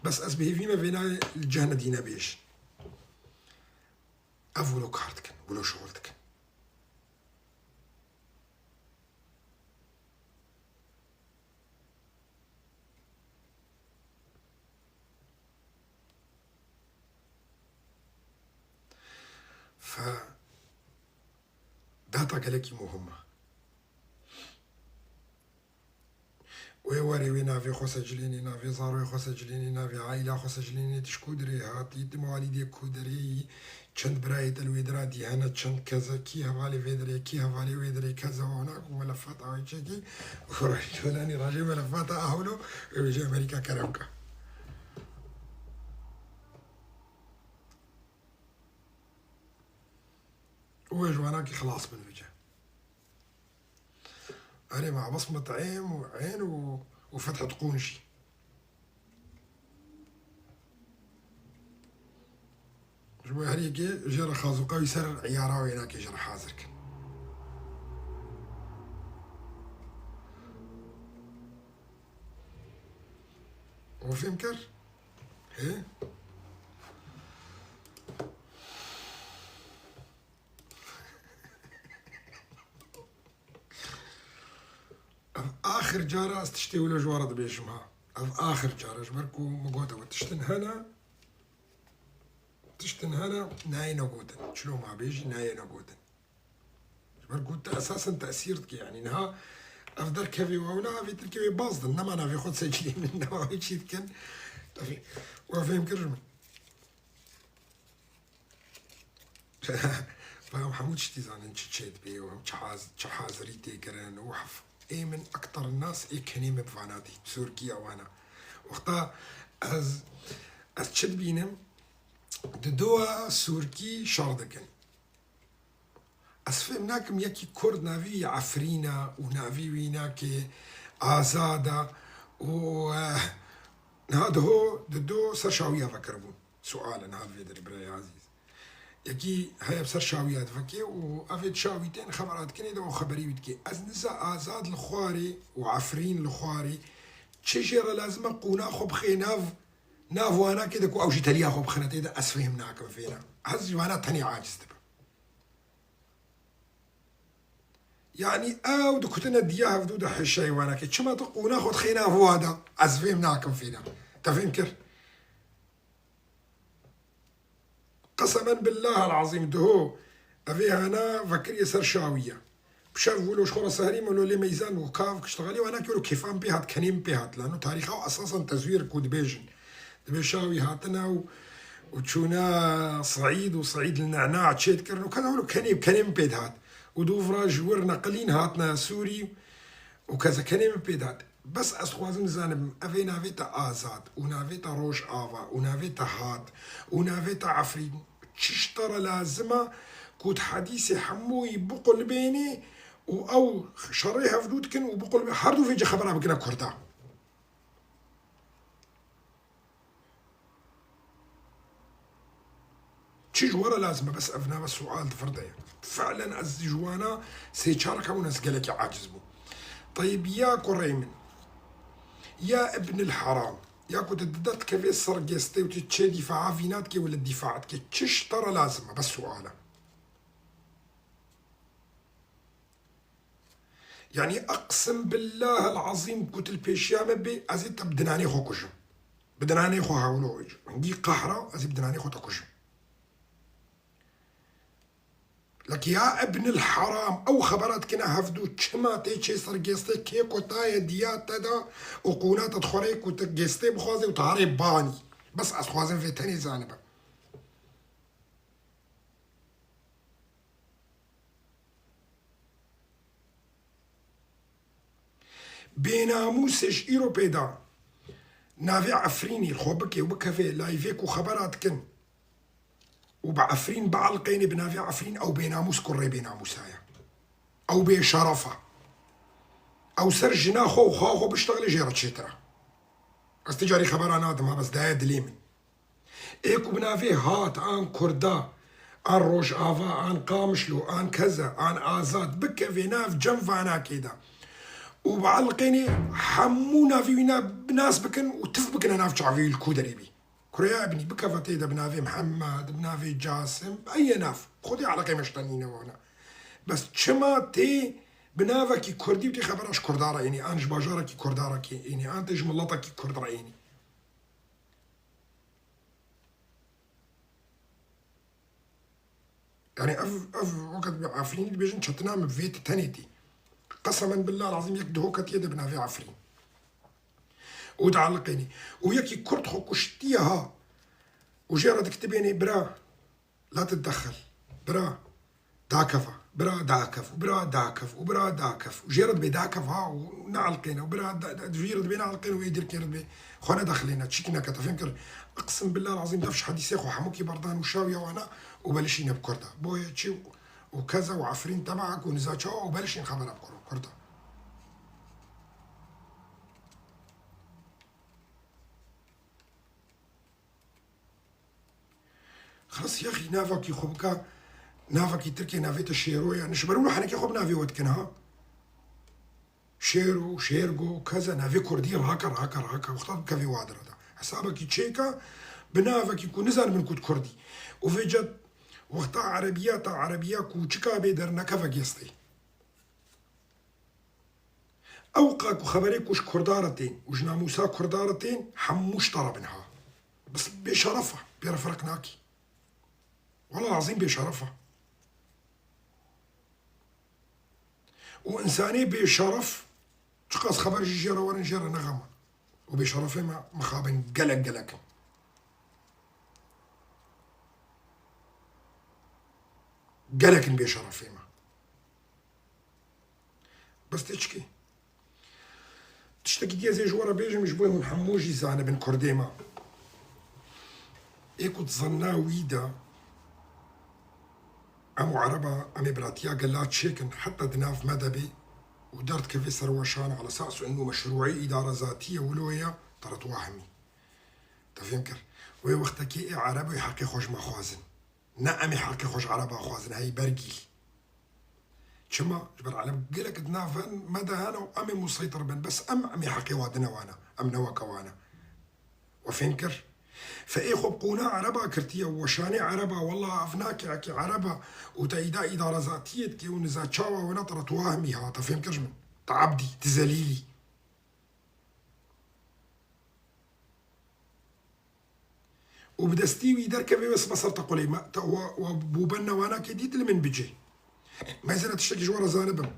Bes ez bi hêvî me vêna li cih nedîne bêjin. Ev wilo kar dikin, wilo şixul dikin. Fe data gelekî muhim e. Wê werê wê navê xwe secilênê, navê zaroyê xwe secilênê, navê aîla xwe secilênê, tu ji ku dirê hatî, tu mewalîdê ku derê yî, çend birayê te li wê dira dî hene, çend kez e, kî hevalê vê dirê, kî hevalê wê dirê, kez e, wana ku melefata wê çekî, û Colanî rajê melefata ahwilo, wê bêje Amerîka kerem ke. Û wê ji wanakî xilas bin vêce. Erê, Mabes Mut'im û Ên û, û Fethet Qûn jî. Ji bo her yekê jê re xazûqa wî ser îyara wênakê jê re hazir kin. We fêm kir? Hê? Ev axir cara ez tiştê wilo ji we re dibêjim ha. Ev axir cara, ji ber ku min gote we tiştin hene, tiştin hene, nayêne gotin. Çilo ma bêjî, nayêne gotin. Ku te esasen tesîr dike, yanî niha ev derkevê we wina, evê Tirkiyê wê baz din, nema navê xwe seçî min, nema wê çî dikin. Tevî, we fêm kir ji min. Em hemû tiştî zanin çi çê dibê û em çi haz-, çi hazirî tê kirin û hef-, ê min ekter nas ê kenê min bi vana dît, sûrkî ewana. Wexta ez, ez çi dibînim? Di dowa sûrkî şer dikin. Ez fêm nakim yekî Kurd navî wî Efrîn e û navî wî nakê Azad e û, eh, niha diho, di do ser şawiya vekiribûn. Sual e niha li vê derê birayê ezîz. Yekî heye bi ser şawiya divekê û ev ê şawî tên xebera dikinê de û xeberî wî dikê. Ez niza Azad li xwarê û Efrîn li xwarê çi jê re lazim e qûna xwe bixê nav, nav wanakê de ku ew jî teliya xwe bixine tê de ez fêm nakim vêna. Ez ji wana tenê aciz dibim. Yanî ew dikutine diya hevdû de hişeyê wanakê. Çima tu qûna xwe dixê nav wa de? Ez fêm nakim fêna. Te fêm kir? Qesemen billahel azîm diho. Evê hana vekiriye ser şawiye. Bi şev wilo ji xwe re seherî me lo lê meyzan û kav kiştexelî wanakê wilo kêfa min pê hat, kenê min pê hat. Lano tarîxa esasen tezwîr ku dibêjin. Dibê şawî hatine û, û çûne Seîd û Seîd li nehna çê dikirin û keda wilo kenê, kenê min pê dihat. Û dûvra ji wir neqilîn hatine Sûrî û keza kenê min pê dihat. Bes ez dixwazim nizanim, evê navê te Azad û navê te Rojava û navê te Hat û navê te Efrîn çi ji te re lazim e ku tu hedîsê hemûyî biqulbênê û ew şerê hevdû dikin û biqulbê-, her du vêce xebera bikine Kurda. Çi ji we re lazim e? Bes ev nava sual di vir de ye. Fi'len ez ji wana sê çar kewin ez gelekî aciz bûm. Teyb ya kurê min, ya ibnil heram, ya ku tu di derdikevê ser gestê û tu çê dîfaa vîna dikê û li dîfa dikê, çi ji te re lazim e? Bes sual e. Yanî, eqsim billahel azîm ku tu li pêşiya me bê, ez ê te bi dinanê xwe kujim. Bi dinanê xwe hewlo, hingî qehra, ez ê bi dinanê xwe te kujim. Lek ya ibnil heram, ew xebera dikine hevdû, çima tê çê ser gestê, kê ku taye diya te da û qûna te dixwere ku tu gestê bixwazê û tarê banî. Bes ez dixwazim vê tenê zanibim. Bênamûsê ji îro pê da navê Efrînî xwe bike û bikeve layvê ku xebera dikin û bi Efrîn bielqênê bi navê Efrîn, ew bênamûs kurê bênamûsa ye. Ew bêşeref e. Ew ser jina xwe û xwa xwe biştexilê jê re çêtir e. Ez ti carî xebera nadim ha, bes daye dilê min. Ê ku bi navê Hat, an Kurda, an Rojava, an Qamişlo, an Keze, an Azad bikeve nav cem vanakê de û bielqênê, hemû navê wî na-, nas bikin û tif bikine nav çavê wî li ku derê bî. Kureya Ebnî bikeve tê de bi navê Mihemed, bi navê Casim, eye nav. Xwedê eleqê me ji te nîne wana. Bes çima tê bi navekî Kurdî û tê xebera ji Kurda re ênî, an ji bajarekî Kurda re kê ênî, an tê ji miletekî Kurd re ênî? Yani ev, ev weke dibê Efrînî dibêjin çetina min vê ti tenê tî. Qesemen billah lazim yek diho ketiye de bi navê Efrîn. Û dialiqênî. Û yekî Kurd xwe kuştiye ha. Û jê re dikitibênê bira. La tedexel. Bira. Dakeva. Bira dakev. Û bira dakev. Û bira dakev. Û jê re dibê dakev ha. Û neelqêne. Û bira da-, da-, jê re dibê neelqêne û ê dîrkê re dibê. Xwe nedexlêne. Çîk neke. Te fêm kir. Iqsim billah lazim dev ji hedîsê xwe hemûkî berdan û şawiya wana û belişîne bi Kurda. Boye çi û Keza û Efrîn teba ku niza çawa û belişîn xebera bi Kur-, Kurda. Xelas yaxî navakî xwe bika, navakî Tirkê navê te Şêro ye. Nişber wilo henekê xwe bi navê we dikin ha. Şêro, Şêrgo, Keza, navê Kurdî rake, rake, rake. Wexta bikevê wadire de. Hesabekî çêka, bi navekî ku nizanibin ku tu Kurdî. Û vêca wexta erebiya ta erebiya kûçika bê dernekeve gestê. Ewqa ku xeberê ku ji Kurda re tên û ji namûsa Kurda re tên, hemû ji te re bin ha. Bes bêşeref e, pê re ferq nakî. Wela lazîm bêşeref e. û insanê bêşeref, çiqas xeber jî jê re werin, jê re nexemin. Û bêşerefê me mixabin gelek gelek in. Gelek in bêşerefê me. Bes tê çikê? Tiştekî dî ez ê ji we re bêjim, ji bo hûn hemû jî zanibin, kurdê me. Ê ku di zanna wî de em û ereba, em ê biratiya gela çêkin, heta di nav me de bê û derdikeve ser weşan, ala esas inu meşrûî îdara zatî ye, wilo ye, te re tu wahimî. Te fêm kir? Wê wextekê ê ereb ê heqê xwe ji me xwazin. Ne em ê heqê xwe ji ereba xwazin, hey bergîl. Çima? Ji ber ereb gelek di nav me de hene û em ê museytir bin. Bes em, em ê heqê wa dine wana. Em ne weke wana. We fêm kir? Fe ê xwe bi qûna ereba kirtiye û weşanê ereba, wela ev nake, eke ereba û te îda îdara zatiyê dike û niza çawa wina te re tu wahmî ha, te fêm kir ji min? Te ebdî, tu zelîlî. Û bi destî wî derkeve wê sibe ser te qulê me, te wa, wa bûben newanakê dît li min bicê. Mezêne tiştekî ji we re zanibim.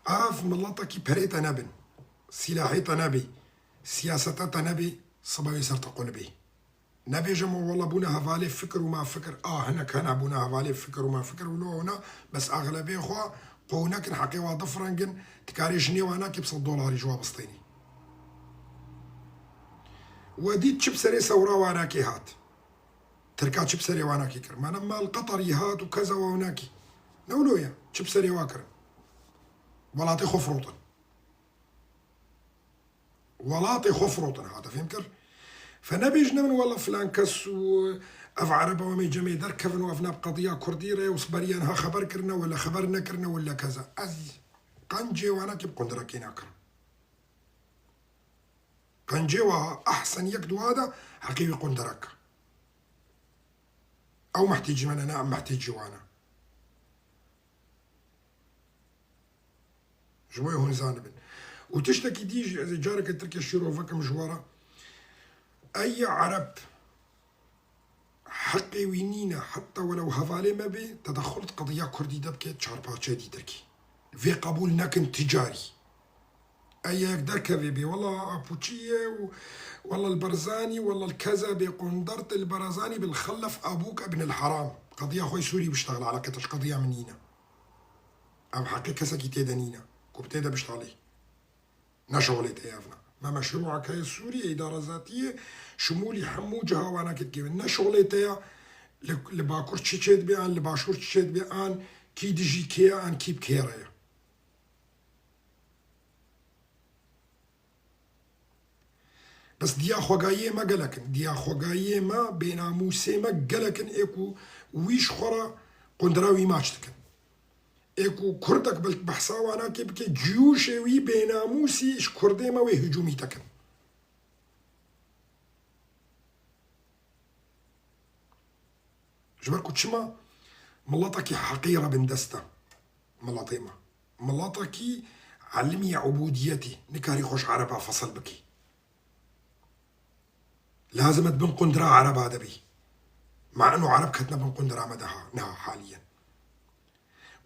Ev miletekî perê te nebin, sîlahê te nebê, siyaseta te nebê, sibe wê ser te qul bê. Nebêje me wela bûne hevalê fikir û ma fikir. A, hinek hene bûne hevalê fikir û ma fikir û lo hona, bes exlebê xwe qo nekin, heqê wa difrengin, dikarê jinê wa nakê bi sed dolarî ji wa bistênî. We dît çi bi serê sewra wanakê hat. Tirka çi bi serê wanakê kir. Mane mal Qeterî hat û keza wa nakî. Ne wilo ye. Çi bi serê wa kirin. Welatê xwe firotin. Welatê xwe firotin, hate fêm kir. Fe nebêjine min wela filan kes û ev ereba wemê cemê derkevin û ev ne bi qediya kurdî re û beriya niha xeber kirine wela xeber nekirine wela keza. Ez qencê wanakê bi qundirekê nakirim. Qencê wa ehsen yek dua de heqê wî qundirek. Ew mehtêcî me ne, ne em mehtêcî wan e. Ji bo hûn zanibin. Û tiştekî dî jî ez ê careke tirke şîrove kim ji we re. Ey ereb heqê wî nîne, heta welew hevalê me bê, tedexul di qediya kurdî de bike çarparçeyê dîtirkî. Vê qebûl nekin ti carî. Ey yek derkevê bê, wela Apuçî ye û wela li Barzanî, wela li keza bê qundert li Barzanî bil xellef abûk ibn el heram. Qediya xwe Sûrî biştexile, eleqet ji qediya min nîne. Ev heqê kesekî tê de nîne ku bi tê de biştexilê. Ne şixulê te ye ev ne. Me meşrûa heye Sûriyê, îdara zatiyê, şimûlî hemû ciha wana kê dikevin. Ne şixulê te ye li, li Bakur çi çê dibe an, li Başûr çi çê dibe an, kî dijî kê ye an, kî bi kê re ye. Bes diya xwegayiyê me gelek in. Diya xwegayiyê me, bênamûsê me gelek in ê ku wî ji xwe re qundira wî maç dikin. Ê ku kurdek belk behsa wanakê bike, ciyûşê wî bênamûsî ji kurdê me wê hicûmî te kin. Ji ber ku çima? Miletekî heqîr e bindest e. Miletê me. Miletekî elimiye ubûdiyetê. Nikarî xwe ji ereba fesil bikî. Lazim e di bin qundira ereba de bî. Ma eno ereb ketine bin qundira me de ha, niha haliyen.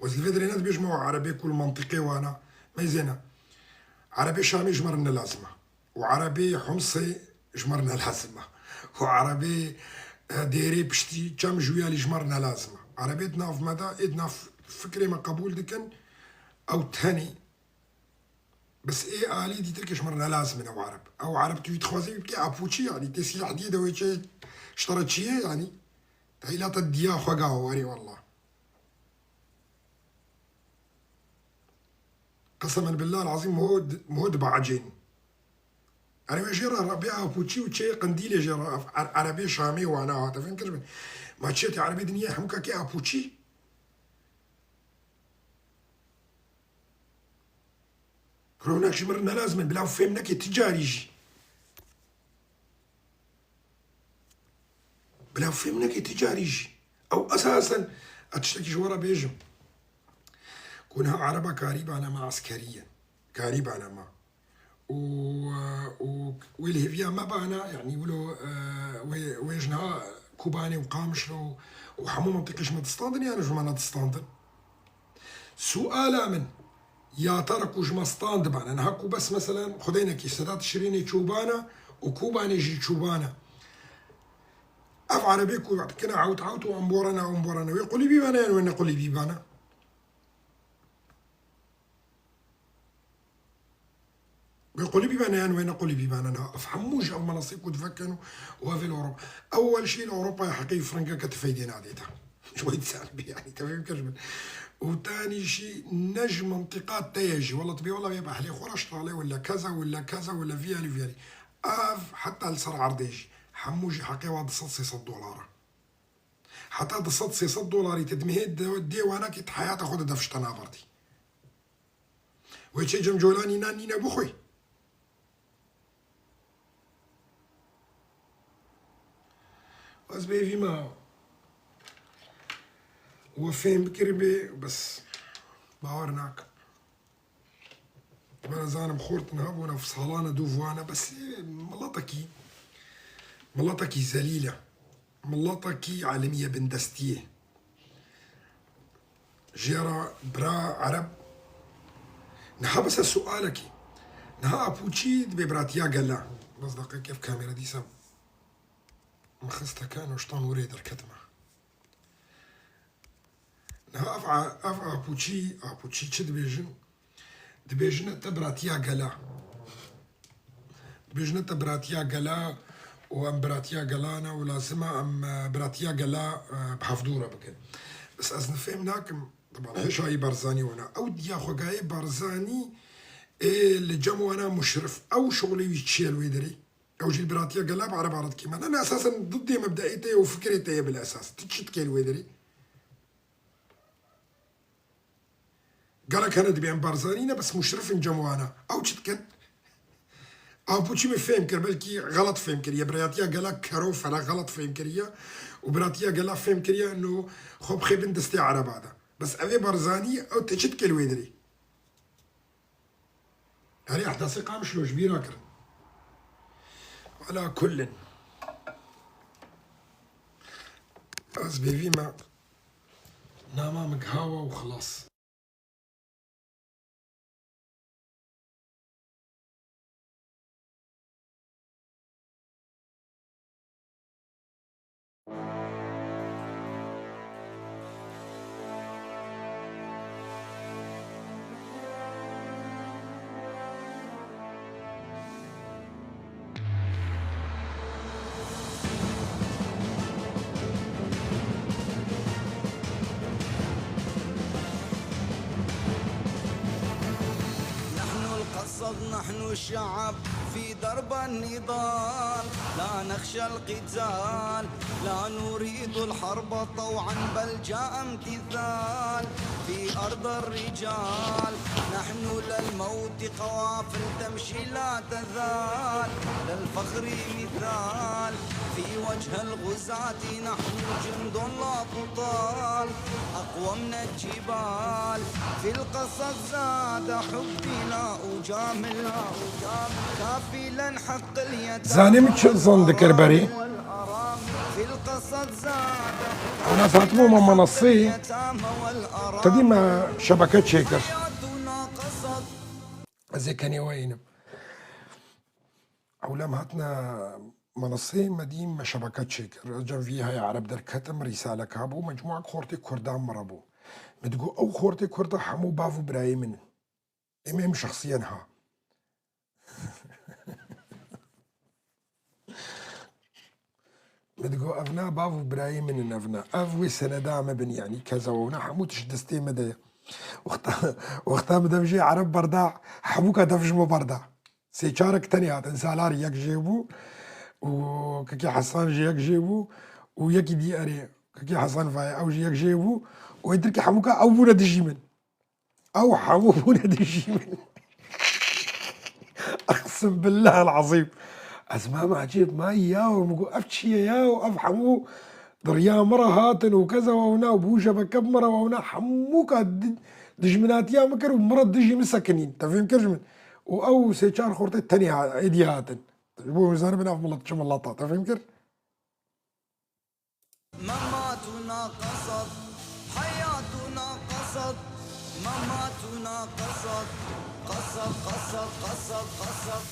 Ez li vê derê ne dibêjim ew erebê ku li mentiqê wana, meyzêne. Erebê Şamê ji me re ne lazim e. Û erebê Humsê ji me re ne lazim e. Û erebê, e, Dêrê piştî çem ji wî alî ji me re ne lazim e. Erebê di nav me de, ê di nav fikrê me qebûl dikin, ew tenê. Bes ê alî dîtir ke ji me re ne lazim in ew ereb. Ew ereb tu wî dixwazî wî bikî apûçî, yanî tê sîlah diyê de wê çê ji te re çi ye, yanî? Te hîla te diya xwe ga warê wallah. Qesemen billah el-azîm, mo, mo dibacên. Erê wê jê re, re bê apûçî û çê qindîlê jê re, er-, erebê Şamê wana hate fêm kir bin. Ma çê te erebê dinyê hemû kekê apûçî? Rewnek ji min re ne lazim in, bila fêm neke ti carî jî. Bila fêm neke ti carî jî. Ew esasen, ez tiştekî ji we re bêjim. Ku niha ereba karîbane me eskerî ye. Karîbane me. Û, û wê li hêviya me bana, yanî wilo, e, wê, wê ji niha Kobanê û Qamişlo û, û hemû mentiqê ji me distandin, yan ji me nedistandin? Suala min, Ya te re ku ji me stand bane. Niha ku bes, meselen, Xwedê nekî, Sedat Şirînê çûbane û Kobanê jî çûbane. Ev erebê ku dikine ewt ewt û em borane, em borane. Wê qulî bîbane yan wê ne qulî bîbane? Wê qulî bîbane yan wê ne qulî bîbane niha? Ev hemû ji ev menasî ku divekin û, û ev ê li Ewropa. Ewwel şî li Ewropayê heqê firengeke ti feydê nadê te. Ji bo însan bî, yanî te fêm kir ji min. Û tanî şî ne ji mintîqa te ye jî. Wela tu bê wela bê behlê xwe re ştalê wela keza, wela keza, wela viyalî, viyalî. Ev heta li ser erdê jî. Hemû jî heqê wa du sed sê sed dolar e. Heta du sed sê sed dolarî te dimihê de, dê wanakî ti heyata xwe de dev ji te naberdî. Wê çê cem colanî nan nîne bixwî. Ez bêvî me we fêm bikiribê, bes bawer nakim. Bera zanim xort niha bûne, salane dûv wane, bes ê miletekî, miletekî zelîl e. Miletekî alemiye bindestiyê. Jê re bira ereb. Niha bes ez sualekî. Niha Apoçî dibê biratiya gela. Bes deqekê ev kamera dîsa min xiste ke noştan wurê derketime. Niha ev a-, ev Apoçî, Apoçî çi dibêjin? Dibêjine te biratiya gela. Dibêjine te biratiya gela û em biratiya gela ne û lazim e em, e, biratiya gela, e, bi hevdû re bikin. Bes ez nifêm nakim, teban hêşayî Barzanî wana. Ew diya xwegayê Barzanî ê li cem wana Muşrif. Ew şixulê wî çi ye li wê derê? Ew jî li biratiya gela bi ereba re dikê me. Ne, ne, esasen didê mebdeê te ye û fikirê te ye bila esas. Tu çi dikê li wê derê? Gelek hene dibên Barzanî ne, bes Muşrif in cem wana. Ew çi dikin? Apoçî min fêm kir, belkî xelet fêm kiriye. Biratiya gela kero fena xelet fêm kiriye. Û biratiya gela fêm kiriye, no xwe bixê bin destê ereba de. Bes ev ê Barzanî, ew te çi dikê li wê derê? Herî ehdasê Qamişlo ji bîra kirin. Ala kullin. Ez bêvî me nama min gihawa û xilas. نحن القصد، نحن الشعب في درب النضال، لا نخشى القتال، لا نريد الحرب طوعا بل جاء امتثال، في أرض الرجال نحن للموت قوافل تمشي لا تزال، للفخر مثال، في وجه الغزاة نحن جند لا تطال، أقوى من الجبال، في القصد زاد حبي لا أجامل، كافلا حق اليتامى Zanî min çi zan dikir berê? والأرامل، في القصد زاد Ew nas hatibû me menasî, اليتامى والأرامل. Tedî me şebeke çêkir. حياتنا قصد. Ez ê kenê we înim. Ewlem hatine menasê me dî me şebeke çêkir. Ez cem vî heye ereb derketim, rîsalek hebû, mecmûek xortê kurdan min re bû. Min digot, ew xortê kurda hemû bav û birayê min in. Êm êm şexsiyen ha. Min digot, ev na bav û birayê min in, ev na. Ev wê seneda me bin, yanî keza we na hemû tişt destê me de ye. Wexta, wexta min dev jê ereb berda, hemûka dev ji me berda. Sê çarek tenê hatin, Salar yek jê bû û Kekê Hesan jî yek jê bû û yekî dî erê, Kekê Hesan Faye, ew jî yek jê bû û êdirkî hemûka ew bûne dijî min. Ew hemû bûne dijî min. Eqsim billahil ezîm. Ez ma me ecêb ma yaw, min got, ev çi ye yaw? Ev hemû di riya min re hatin û keza wewna û bû şebeke bi min re wewna hemûka di-, dijminatiya min kir û min re dijî min sekinîn. Te fêm kir ji min? Û ew sê çar xortê tenê ha-, êdî hatin. Ji bo hûn zanibin ev milet çi milet e. Te fêm kir? مماتنا قصد، حياتنا قصد، مماتنا قصد، قصد، قصد، قصد، قصد.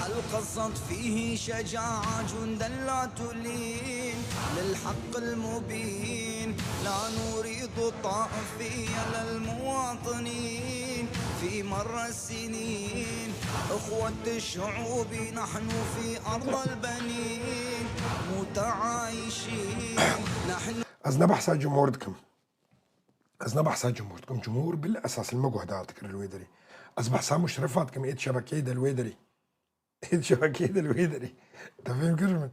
القصد فيه شجاعة جندا لا تلين، للحق المبين لا نريد الطائفية للمواطنين. في مر السنين أخوة الشعوب نحن في أرض البنين متعايشين نحن. Ez ne behsa cumhur dikim. Ez ne behsa cumhur dikim. Cumhur bil esas li me guhdar dikir li wê derê. Ez behsa muşrefa dikim êd şebekeyê de li wê derê. Êd şebekeyê de li wê derê. Te fêm kir min?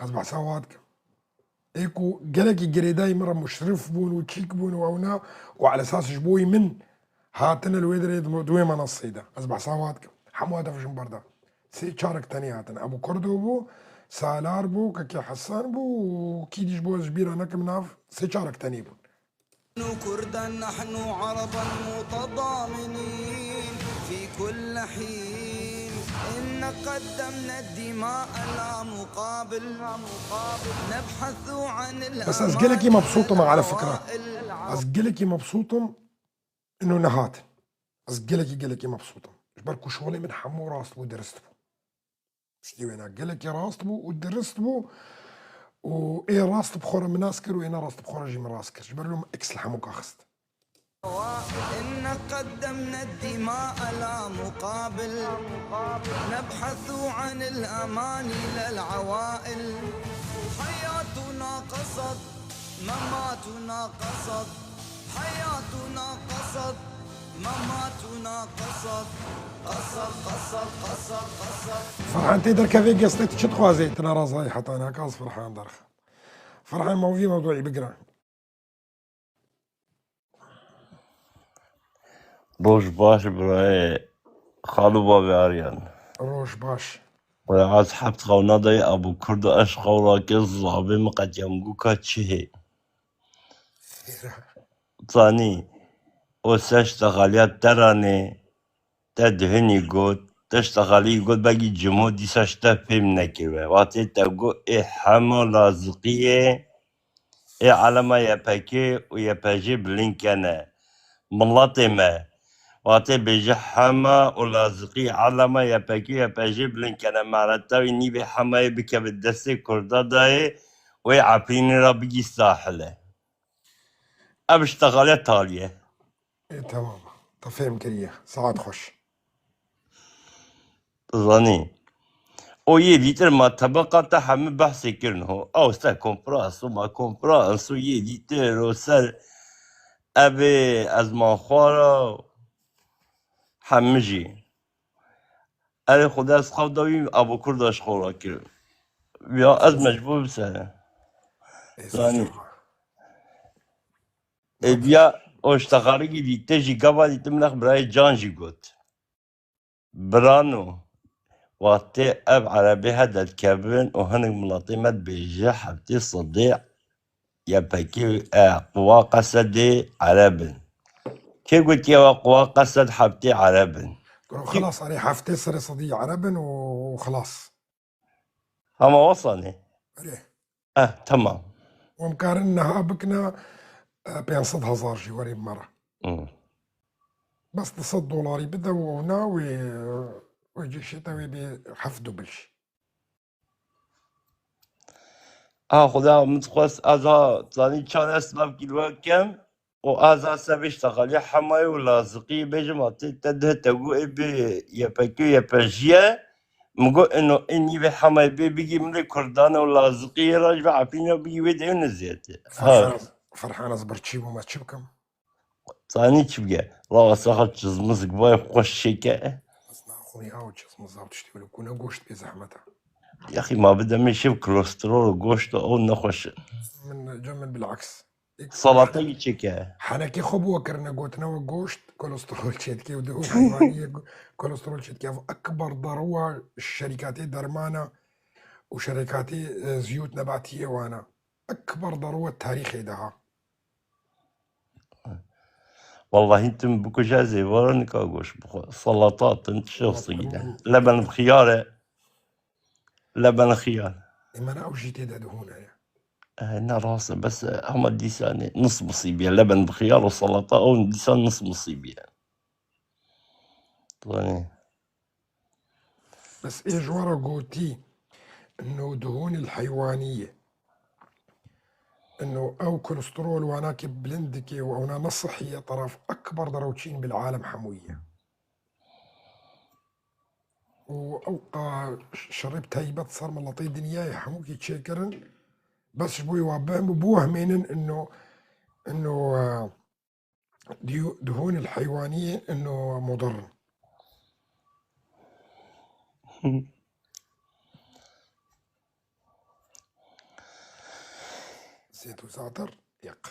Ez behsa wa dikim. Ê ku gelekî girêdayî min re muşrif bûn û çîk bûn û ewna û elesas ji bo wî min hatine li wê derê di wê menaseyê de. Ez behsa wa dikim. Hemû hedef jin berda. Sê çarek tenê hatin. Ebû Kurdo bû, Salar bû, Kekê Hesen bû û kî dî ji bo ez ji bîra nekim nav, sê çarek tenê bûn. كردا نحن عربا متضامنين في كل حين. إن قدمنا الدماء لا مقابل، نبحث عن الأمان. بس ez gelekî mebsût im, ala fikra. Ez gelekî mebsût im ino nehat. Ez gelekî, gelekî mebsût im. Ji ber ku şolê min hemû rast bû, dirist bû. Piştî wêna gelekî rast bû û dirist bû û ê rast bi xwe re min nas kir û ê nerast bi xwe re jî min rast kir. Ji ber wê min eks li hemûka xist. إن قدمنا الدماء لا مقابل، نبحث عن الأمان للعوائل. حياتنا قصد، مماتنا قصد، حياتنا قصد، مماتنا قصد، قصد، قصد، قصد، قصد. Ferhan tê derkevê geste, tu çi dixwazê? Tu nerazayî heta naka ez Ferhan derxim. Ferhan, ma vî mewduî bigire. Roj baş birayê xalo bavê Aryan. Roj baş. Wala ez heft xewna dayê Abu Kurdo, ez xew rake zavê min qetiyam gu ka çi hê. Zanî, o seş texaliya teranê, te duhinî got, te ji texalî got, belkî cimo dîsa ji te fêm nekiribe. Wextê te got, ê hema laziqiyê, ê elema Y P G û Y P J bilind kene. Miletê me, wextê bêje hema û laziqî elema Y P G û Y P J bilind kene, mereta wî nîvê hemayê bikeve destê Kurda dayê û ê Efrînê re bigî sahile. Ev ji texaliya talî ye. Ê, temam. Te fêm kiriye. Saet xweş. Zanî. O yê dîtir ma tebeqa te hemî behsê kirin ho. Ew ser konferans û ma konferans û yê dîtir o ser evê ezman xwara hemî jî. Erê Xuda ez xew da wî Abu Kurda ji xew rakir. Ya ez mecbûr bi ser. Ê, Zanî. Ê, ya o ji texarîkî dî te jî gava dî te min birayê Can jî got. Birano, wextê ev erebê he derdikevin û hinek miletê me dibêje heftê sedê Y P G, e, quwa Qesedê ereb in. Kê gotiye we quwa Qesed heftê ereb in? Guro xilas, erê heftê serê sedî ereb in û xilas. Hema wesa ne? Erê. Eh, tamam. Hûn karin niha bikine, e, pênc sed hezar jî werê bi me re. Hmm. Bes du sed dolarî bide û ew na wê, wê cêşê te wê bê heft dubl jî. A Xuda min dixwest ez ha zanî çar ez silav kî li we kem. û ez a sevê ji texalî Hemayê û Laziqî bêjim, a tê te dih te got ê bi Y P G Y P J ye. Min got ino ê nîvê Hemayê bê bigî min lê Kurdan û Laziqî yê re ji vê Efrînê bigî wê de ew ne zêde. Ha. Ferhan, Ferhan ez birçî bûm, ez çi bikim? Zanî çi bike? Rawa saxa çizmizik vay xweş çêke. Ez naxwî aw çizmiz aw tiştî wilo ku ne goşt bê zehmet e. Yaxî ma bi demê şev kolesterol û goşt ew nexweş e. Min, cem min bilaks. Salata yî çêke. Henekê xwe bi we kirine gotine we goşt kolesterol çêdike û di heywaniyê kolesterol çêdike. Ev ekber darewa şerîkatê dermana û şerîkatê, e, ziyût nebatiyê wana. Ekber darewa tarîxê de ha. Wallahî tim bikuje ez ê vara nika goşt bixwe. Salata tim tişt sigîne. Leben bi xiyare. Leben xiyar. Ê, me ne ew jî tê de dihûn heye. E, ne rast e, bes, e, hema dîsa ne, nis misîbiye. Leben bi xiyar û salata, ew dîsa nis misîbiye. Zanî. Bes ê ji we re gotî, ino dihûn il heywanî ye. Ino ew kolesterol wanakê bilind dike û ewna ne sihî ye, teraf ekber derewçîn bil alem hemû ye. Û ew qa şerê bi teybet ser miletê dinyayê hemûkî çêkirin, bes ji bo wa bihim û biwehmênin ino, ino, e, Diyu-, dihûn il heywaniyê ino mudir in. Zeyt û zater, yeq.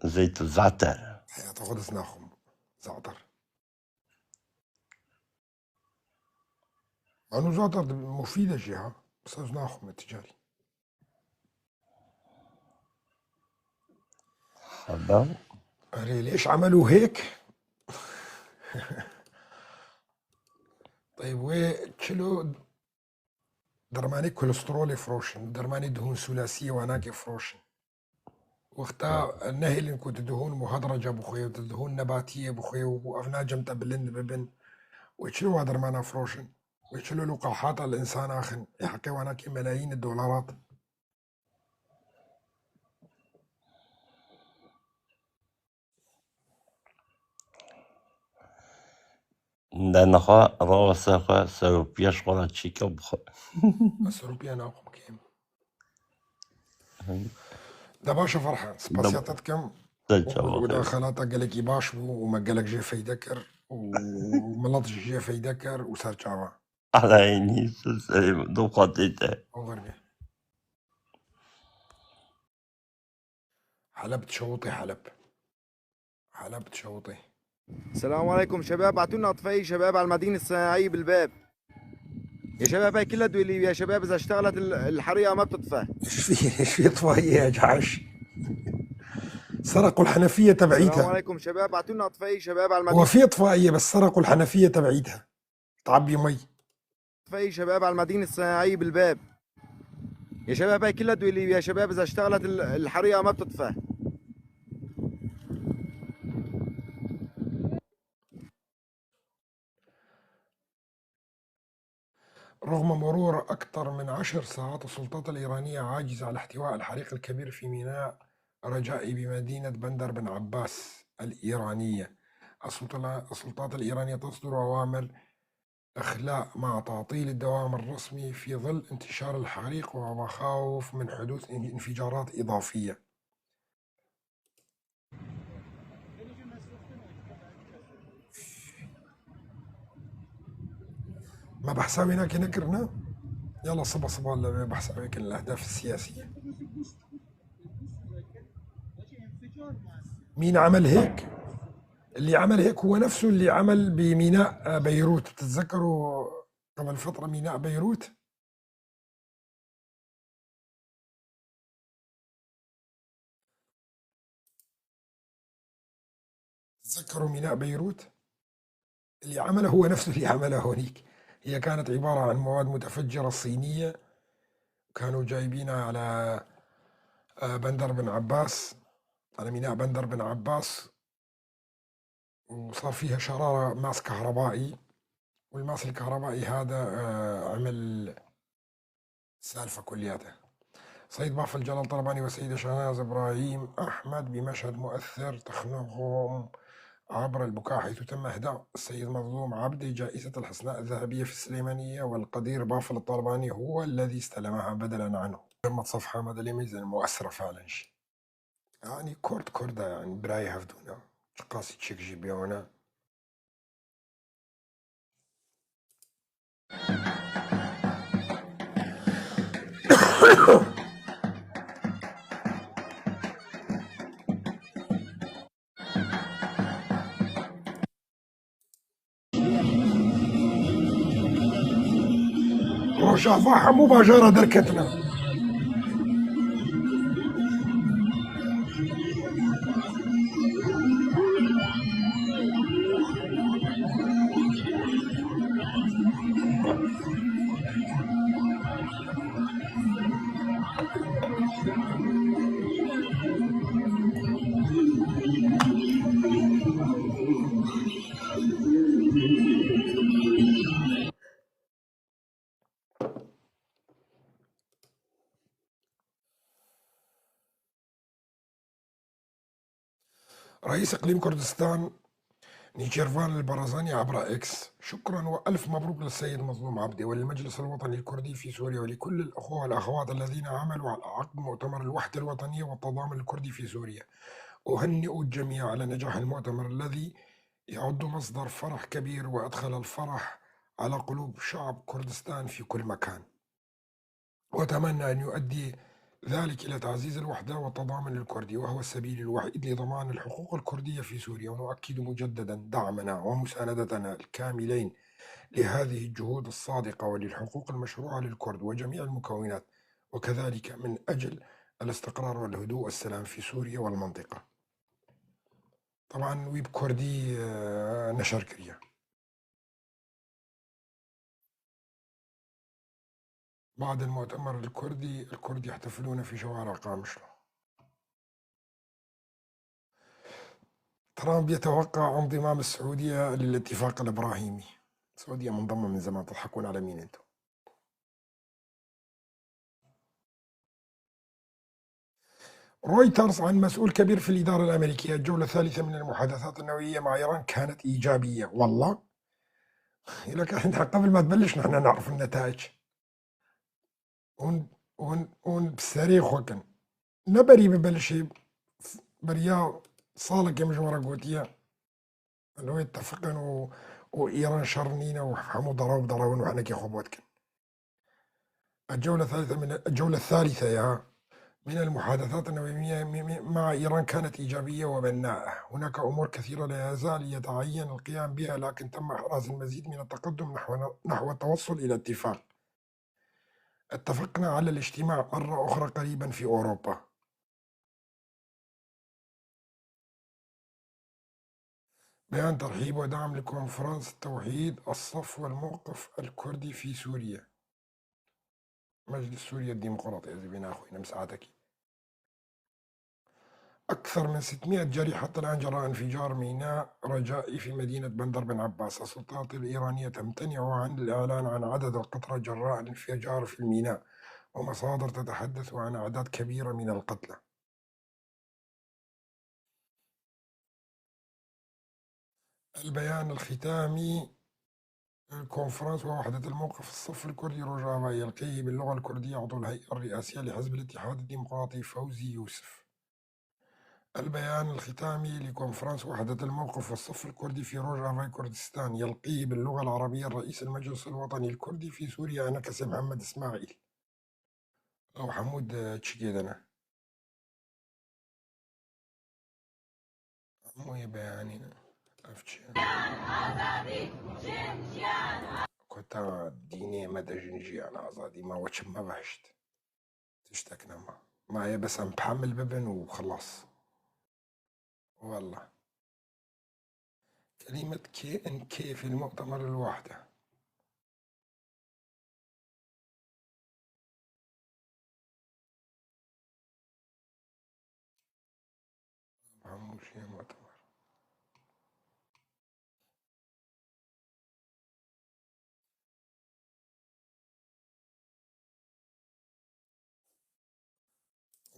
Zeyt û zater. Heyata xwe dest naxim. Zater. Anu zater de mufîd e jî ha. Bes ez naxim ticarî. Heba. Erê, lêş emel û hêk. Teyb wê çilo dermanê kolesterolê firoşin, dermanê dihûn sûlasiyê wanakê firoşin. Wexta Ha. nehêlin ku tu dihûn muhedreca bixwê, tu dihûn nebatiyê bixwê û ev nacem te bilind bibin. Wê çilo wa dermana firoşin? Wê çilo lûqahata li insan axin? Ê heqê wanakê melayîn dolarat. De niha rawa ser xwe, seropiya ji xwe re çîka bixwe. Ez seropiya naxwim kêm. De baş e Ferhan, spasiya te dikim. Te çava xêr. Mudaxalata gelekî baş bû û me gelek jê feyde kir û milet jî jê feyde kir û ser çava. Ala enî serê min, du xatê te. Over be. Heleb dişewitê, Heleb. Heleb dişewitê. السلام عليكم شباب، اعطونا اطفائي شباب على المدينة الصناعية بالباب. يا شباب، هاي كلها دولية يا شباب، إذا اشتغلت ال-، الحريقة ما بتطفى. شو في، شو في اطفائية يا جعش؟ سرقوا الحنفية تبعيتها. السلام عليكم شباب، اعطونا اطفائي شباب على المدينة. هو في اطفائية بس سرقوا الحنفية تبعيتها. تعبي مي. اطفائي شباب على المدينة الصناعية بالباب. يا شباب، هاي كلها دولية يا شباب، إذا اشتغلت ال-، الحريقة ما بتطفى. رغم مرور أكثر من عشر ساعات، السلطات الإيرانية عاجزة على احتواء الحريق الكبير في ميناء رجائي بمدينة بندر بن عباس الإيرانية. السلطة-، السلطات الإيرانية تصدر أوامر إخلاء مع تعطيل الدوام الرسمي في ظل انتشار الحريق ومخاوف من حدوث انفجارات إضافية. ما بحثاوي هناك نكرنا؟ يلا صبا صبا، لا بحثاوي كان الأهداف السياسية. مين عمل هيك؟ اللي عمل هيك هو نفسه اللي عمل بميناء بيروت. بتتذكروا قبل فترة ميناء بيروت؟ تذكروا ميناء بيروت؟ اللي عمله هو نفسه اللي عمله هونيك. هي كانت عبارة عن مواد متفجرة صينية، كانوا جايبينها على، آه، بندر بن عباس، على ميناء بندر بن عباس، وصار فيها شرارة ماس كهربائي، والماس الكهربائي هذا، آه، عمل سالفة كلياتها. سيد بافل جلال طلباني والسيدة شاهناز إبراهيم أحمد بمشهد مؤثر تخنقهم عبر البكاء، حيث تم إهداء السيد مظلوم عبدي جائزة الحسناء الذهبية في السليمانية، والقدير بافل الطلباني هو الذي استلمها بدلا عنه. تمت صفحة مدى لميزان مؤثرة فعلا شي. Yani Kurd Kurd e, yani birayê hevdû ne. Çiqasî çêk jî bê wana. Rojava hemû bajara derketine. رئيس إقليم كردستان نيتشيرفان البرزاني عبر إكس: شكرا وألف مبروك للسيد مظلوم عبدي وللمجلس الوطني الكردي في سوريا ولكل الأخوة والأخوات الذين عملوا على عقد مؤتمر الوحدة الوطنية والتضامن الكردي في سوريا. أهنئ الجميع على نجاح المؤتمر الذي يعد مصدر فرح كبير وأدخل الفرح على قلوب شعب كردستان في كل مكان. وأتمنى أن يؤدي ذلك إلى تعزيز الوحدة والتضامن الكردي، وهو السبيل الوحيد لضمان الحقوق الكردية في سوريا، ونؤكد مجددا دعمنا ومساندتنا الكاملين لهذه الجهود الصادقة وللحقوق المشروعة للكرد وجميع المكونات، وكذلك من أجل الاستقرار والهدوء والسلام في سوريا والمنطقة. طبعا ويب كردي، آه، نشر كريا. بعد المؤتمر الكردي، الكرد يحتفلون في شوارع قامشلو. ترامب يتوقع انضمام السعودية للاتفاق الإبراهيمي. السعودية منضمة من زمان، تضحكون على مين انتم؟ رويترز عن مسؤول كبير في الإدارة الأمريكية: الجولة الثالثة من المحادثات النووية مع إيران كانت إيجابية. والله، لك أنت قبل ما تبلش نحن نعرف النتائج. هون، هون، هون بسريع خوكن. نبري ببلشي بريا صالك يا مجمرة قوتية. لو يتفقن و، وإيران شرنينا وحمو ضرب ضربون وحنا كي خبوتكن. الجولة الثالثة من، الجولة الثالثة يا، من المحادثات النووية م-، م-، مع إيران كانت إيجابية وبناءة. هناك أمور كثيرة لا يزال يتعين القيام بها، لكن تم إحراز المزيد من التقدم نحو، نحو التوصل إلى اتفاق. اتفقنا على الاجتماع مرة أخرى قريبا في أوروبا. بيان ترحيب ودعم لكونفرنس توحيد الصف والموقف الكردي في سوريا. مجلس سوريا الديمقراطي، إذا بينا أخوي، نمس عاتكي. أكثر من ستمية جريح حتى الآن جراء انفجار ميناء رجائي في مدينة بندر بن عباس. السلطات الإيرانية تمتنع عن الإعلان عن عدد القتلى جراء الانفجار في الميناء، ومصادر تتحدث عن أعداد كبيرة من القتلى. البيان الختامي للكونفرنس ووحدة الموقف الصف الكردي روجافا يلقيه باللغة الكردية عضو الهيئة الرئاسية لحزب الاتحاد الديمقراطي فوزي يوسف. البيان الختامي لكونفرنس وحدة الموقف والصف الكردي في روجافا كردستان يلقيه باللغة العربية الرئيس المجلس الوطني الكردي في سوريا أنكسي محمد إسماعيل. ئەو هەموو دە-، چی تێدەنا؟ هەمووی بەیانینە. ئەف چیە؟ کۆتا دینێ مەدە ژن ژیان ئازادی ماوە چ مەبەشت. تشتێک نەما. مایە بەس ئەم پامل ببن و خلاص. والله. كلمة كي إن كي في المؤتمر الواحدة. هەموو شێ مۆتەبەر.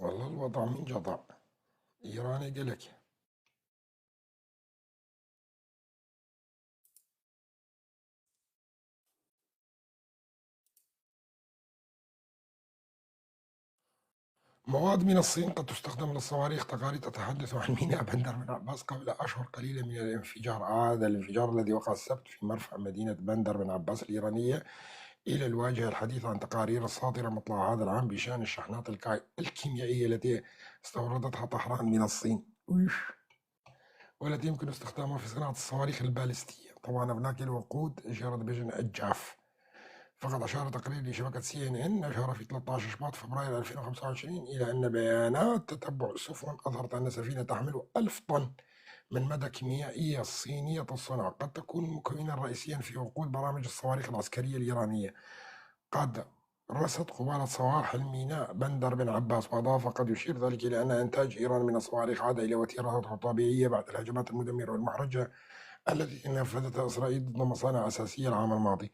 والله الوضع من جضع. ئیرانێ گەلێک. مواد من الصين قد تستخدم للصواريخ، تقارير تتحدث عن ميناء بندر بن عباس قبل أشهر قليلة من الانفجار. عاد الانفجار الذي وقع السبت في مرفأ مدينة بندر بن عباس الإيرانية إلى الواجهة الحديثة عن تقارير الصادرة مطلع هذا العام بشأن الشحنات الكا-، الكيميائية التي استوردتها طهران من الصين. والتي يمكن استخدامها في صناعة الصواريخ البالستية. طبعًا هناك الوقود، إشارة بيجن الجاف. فقد أشار تقرير لشبكة سي إن إن نشر في تلتاش شباط فبراير ألفين وخمسة وعشرين إلى أن بيانات تتبع السفن أظهرت أن سفينة تحمل ألف طن من مادة كيميائية صينية الصنع قد تكون مكونًا رئيسيًا في وقود برامج الصواريخ العسكرية الإيرانية. قد رست قبالة سواحل ميناء بندر بن عباس، وأضاف: قد يشير ذلك إلى أن إنتاج إيران من الصواريخ عاد إلى وتيرته الطبيعية بعد الهجمات المدمرة والمحرجة التي نفذتها إسرائيل ضد مصانع أساسية العام الماضي.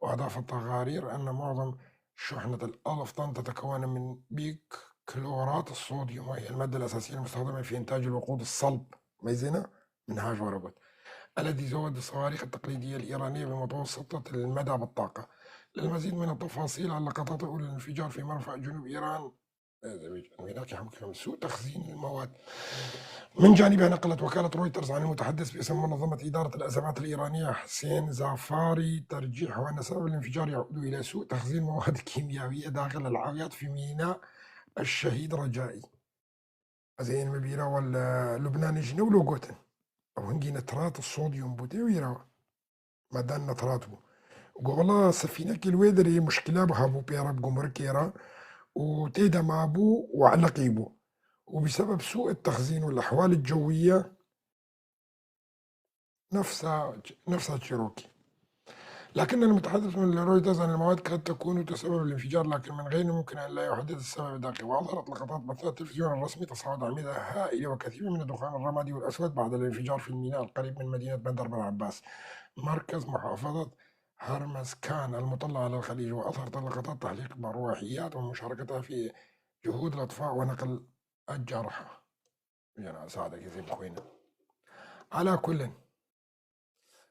وأضاف التقارير أن معظم شحنة الألف طن تتكون من بيكلورات الصوديوم، وهي المادة الأساسية المستخدمة في إنتاج الوقود الصلب. Meyzêna min ha ji we re got. الذي زود الصواريخ التقليدية الإيرانية بمتوسطة المدى بالطاقة. للمزيد من التفاصيل على لقطات أولى الانفجار في مرفأ جنوب إيران. Wênakê hemû kilam سوء تخزين المواد. من جانبها نقلت وكالة رويترز عن المتحدث باسم منظمة إدارة الأزمات الإيرانية حسين زعفاري ترجيح أن سبب الانفجار يعود إلى سوء تخزين مواد كيميائية داخل الحاويات في ميناء الشهيد رجائي. Ez ê yên min bîra we li Lubnanê jî ne wilo gotin. Ew hingî nitrat sodyum bû, tê wî re. Meden nitrat bû. Got, wela sefînekê li wê derê muşkila bi hebû pê re bi gumrikê re û tê de mabû û eliqî bû. وبسبب سوء التخزين والأحوال الجوية نفسها، نفسها تشيروكي. لكن المتحدث من رويترز عن المواد قد تكون تسبب الانفجار، لكن من غير الممكن أن لا يحدد السبب الدقيق. وأظهرت لقطات بثها التلفزيون الرسمي تصاعد أعمدة هائلة وكثيفة من الدخان الرمادي والأسود بعد الانفجار في الميناء القريب من مدينة بندر بن عباس، مركز محافظة هرمزكان المطلة على الخليج. وأظهرت اللقطات تعليق مروحيات ومشاركتها في جهود الإطفاء ونقل الجرحى. يعني ساعدك زي بخوينا. على كل.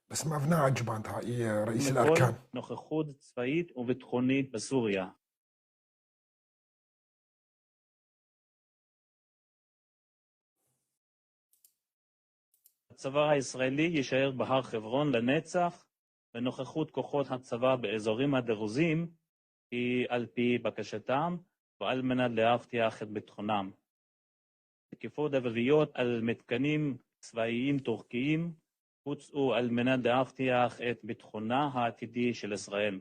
بس ما فينا عجبان هاي رئيس الأركان. נוכחות צבאית וביטחונית בסוריה. הצבא הישראלי יישאר בהר חברון לנצח, ונוכחות כוחות הצבא באזורים הדרוזים היא על פי בקשתם ועל מנת להבטיח את ביטחונם. תקיפות אוויריות על מתקנים צבאיים טורקיים בוצעו על מנת להבטיח את ביטחונה העתידי של ישראל.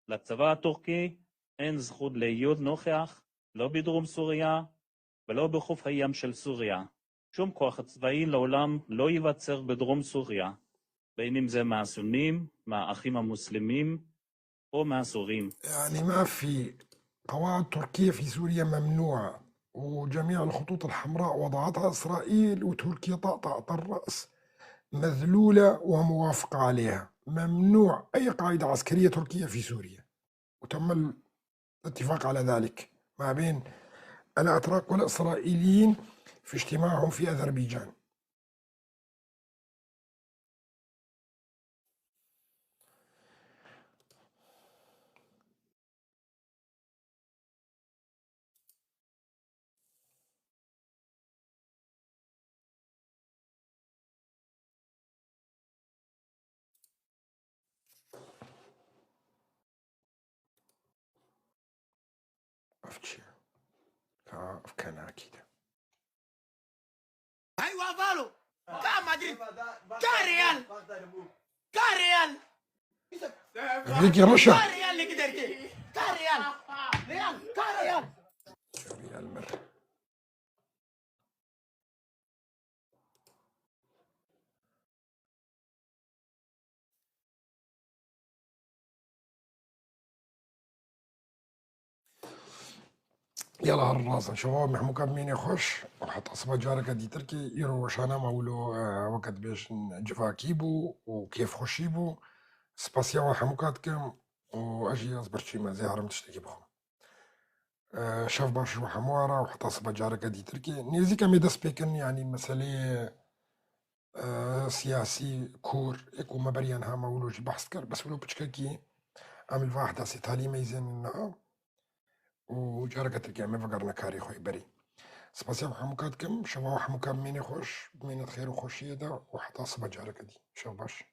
לצבא הטורקי אין זכות להיות נוכח לא בדרום סוריה ולא בחוף הים של סוריה. שום כוח צבאי לעולם לא ייווצר בדרום סוריה, בין אם זה מהסונים, מהאחים המוסלמים, או מהסורים. يعني ما في قواعد تركية في سوريا ممنوعة، وجميع الخطوط الحمراء وضعتها إسرائيل، وتركيا طأطأت الرأس مذلولة وموافقة عليها. ممنوع أي قاعدة عسكرية تركية في سوريا. وتم الاتفاق على ذلك ما بين الأتراك والإسرائيليين في اجتماعهم في أذربيجان. Ev çi ye? Ha, ev kena kî de. Hey, wa valo! Ka Madrid! Ka Real! Ka Real! Ev yekî reş e. Ka Real ne gider ki? Ka Real! Real! Ka Real! Real mir. Yala her razan. Şewa Mehmûka bimînê xweş. Heta siba careke dîtir ki îro weşana me wilo, e, weke dibêjin civakî bû û kêfxweşî bû. Spasiya we hemûka dikim û ez jî ez birçî me zê herim tiştekî bixwim. E, şev baş ji we hemû re û heta siba careke dîtir ki nêzîk em ê dest pê kin, yanî meseleyê, e, siyasî kor ê ku me beriya niha me wilo jî behs kir, bes wilo piçkekî em li va ehdasê talî meyzên niha û careke tirkî em ê vegerine karê xwe yê berî. Spasiya we hemûka dikim, şeva we hemûka bimînê xweş, bimîne di xêr û xweşiyê de û heta siba careke dî. Şev baş.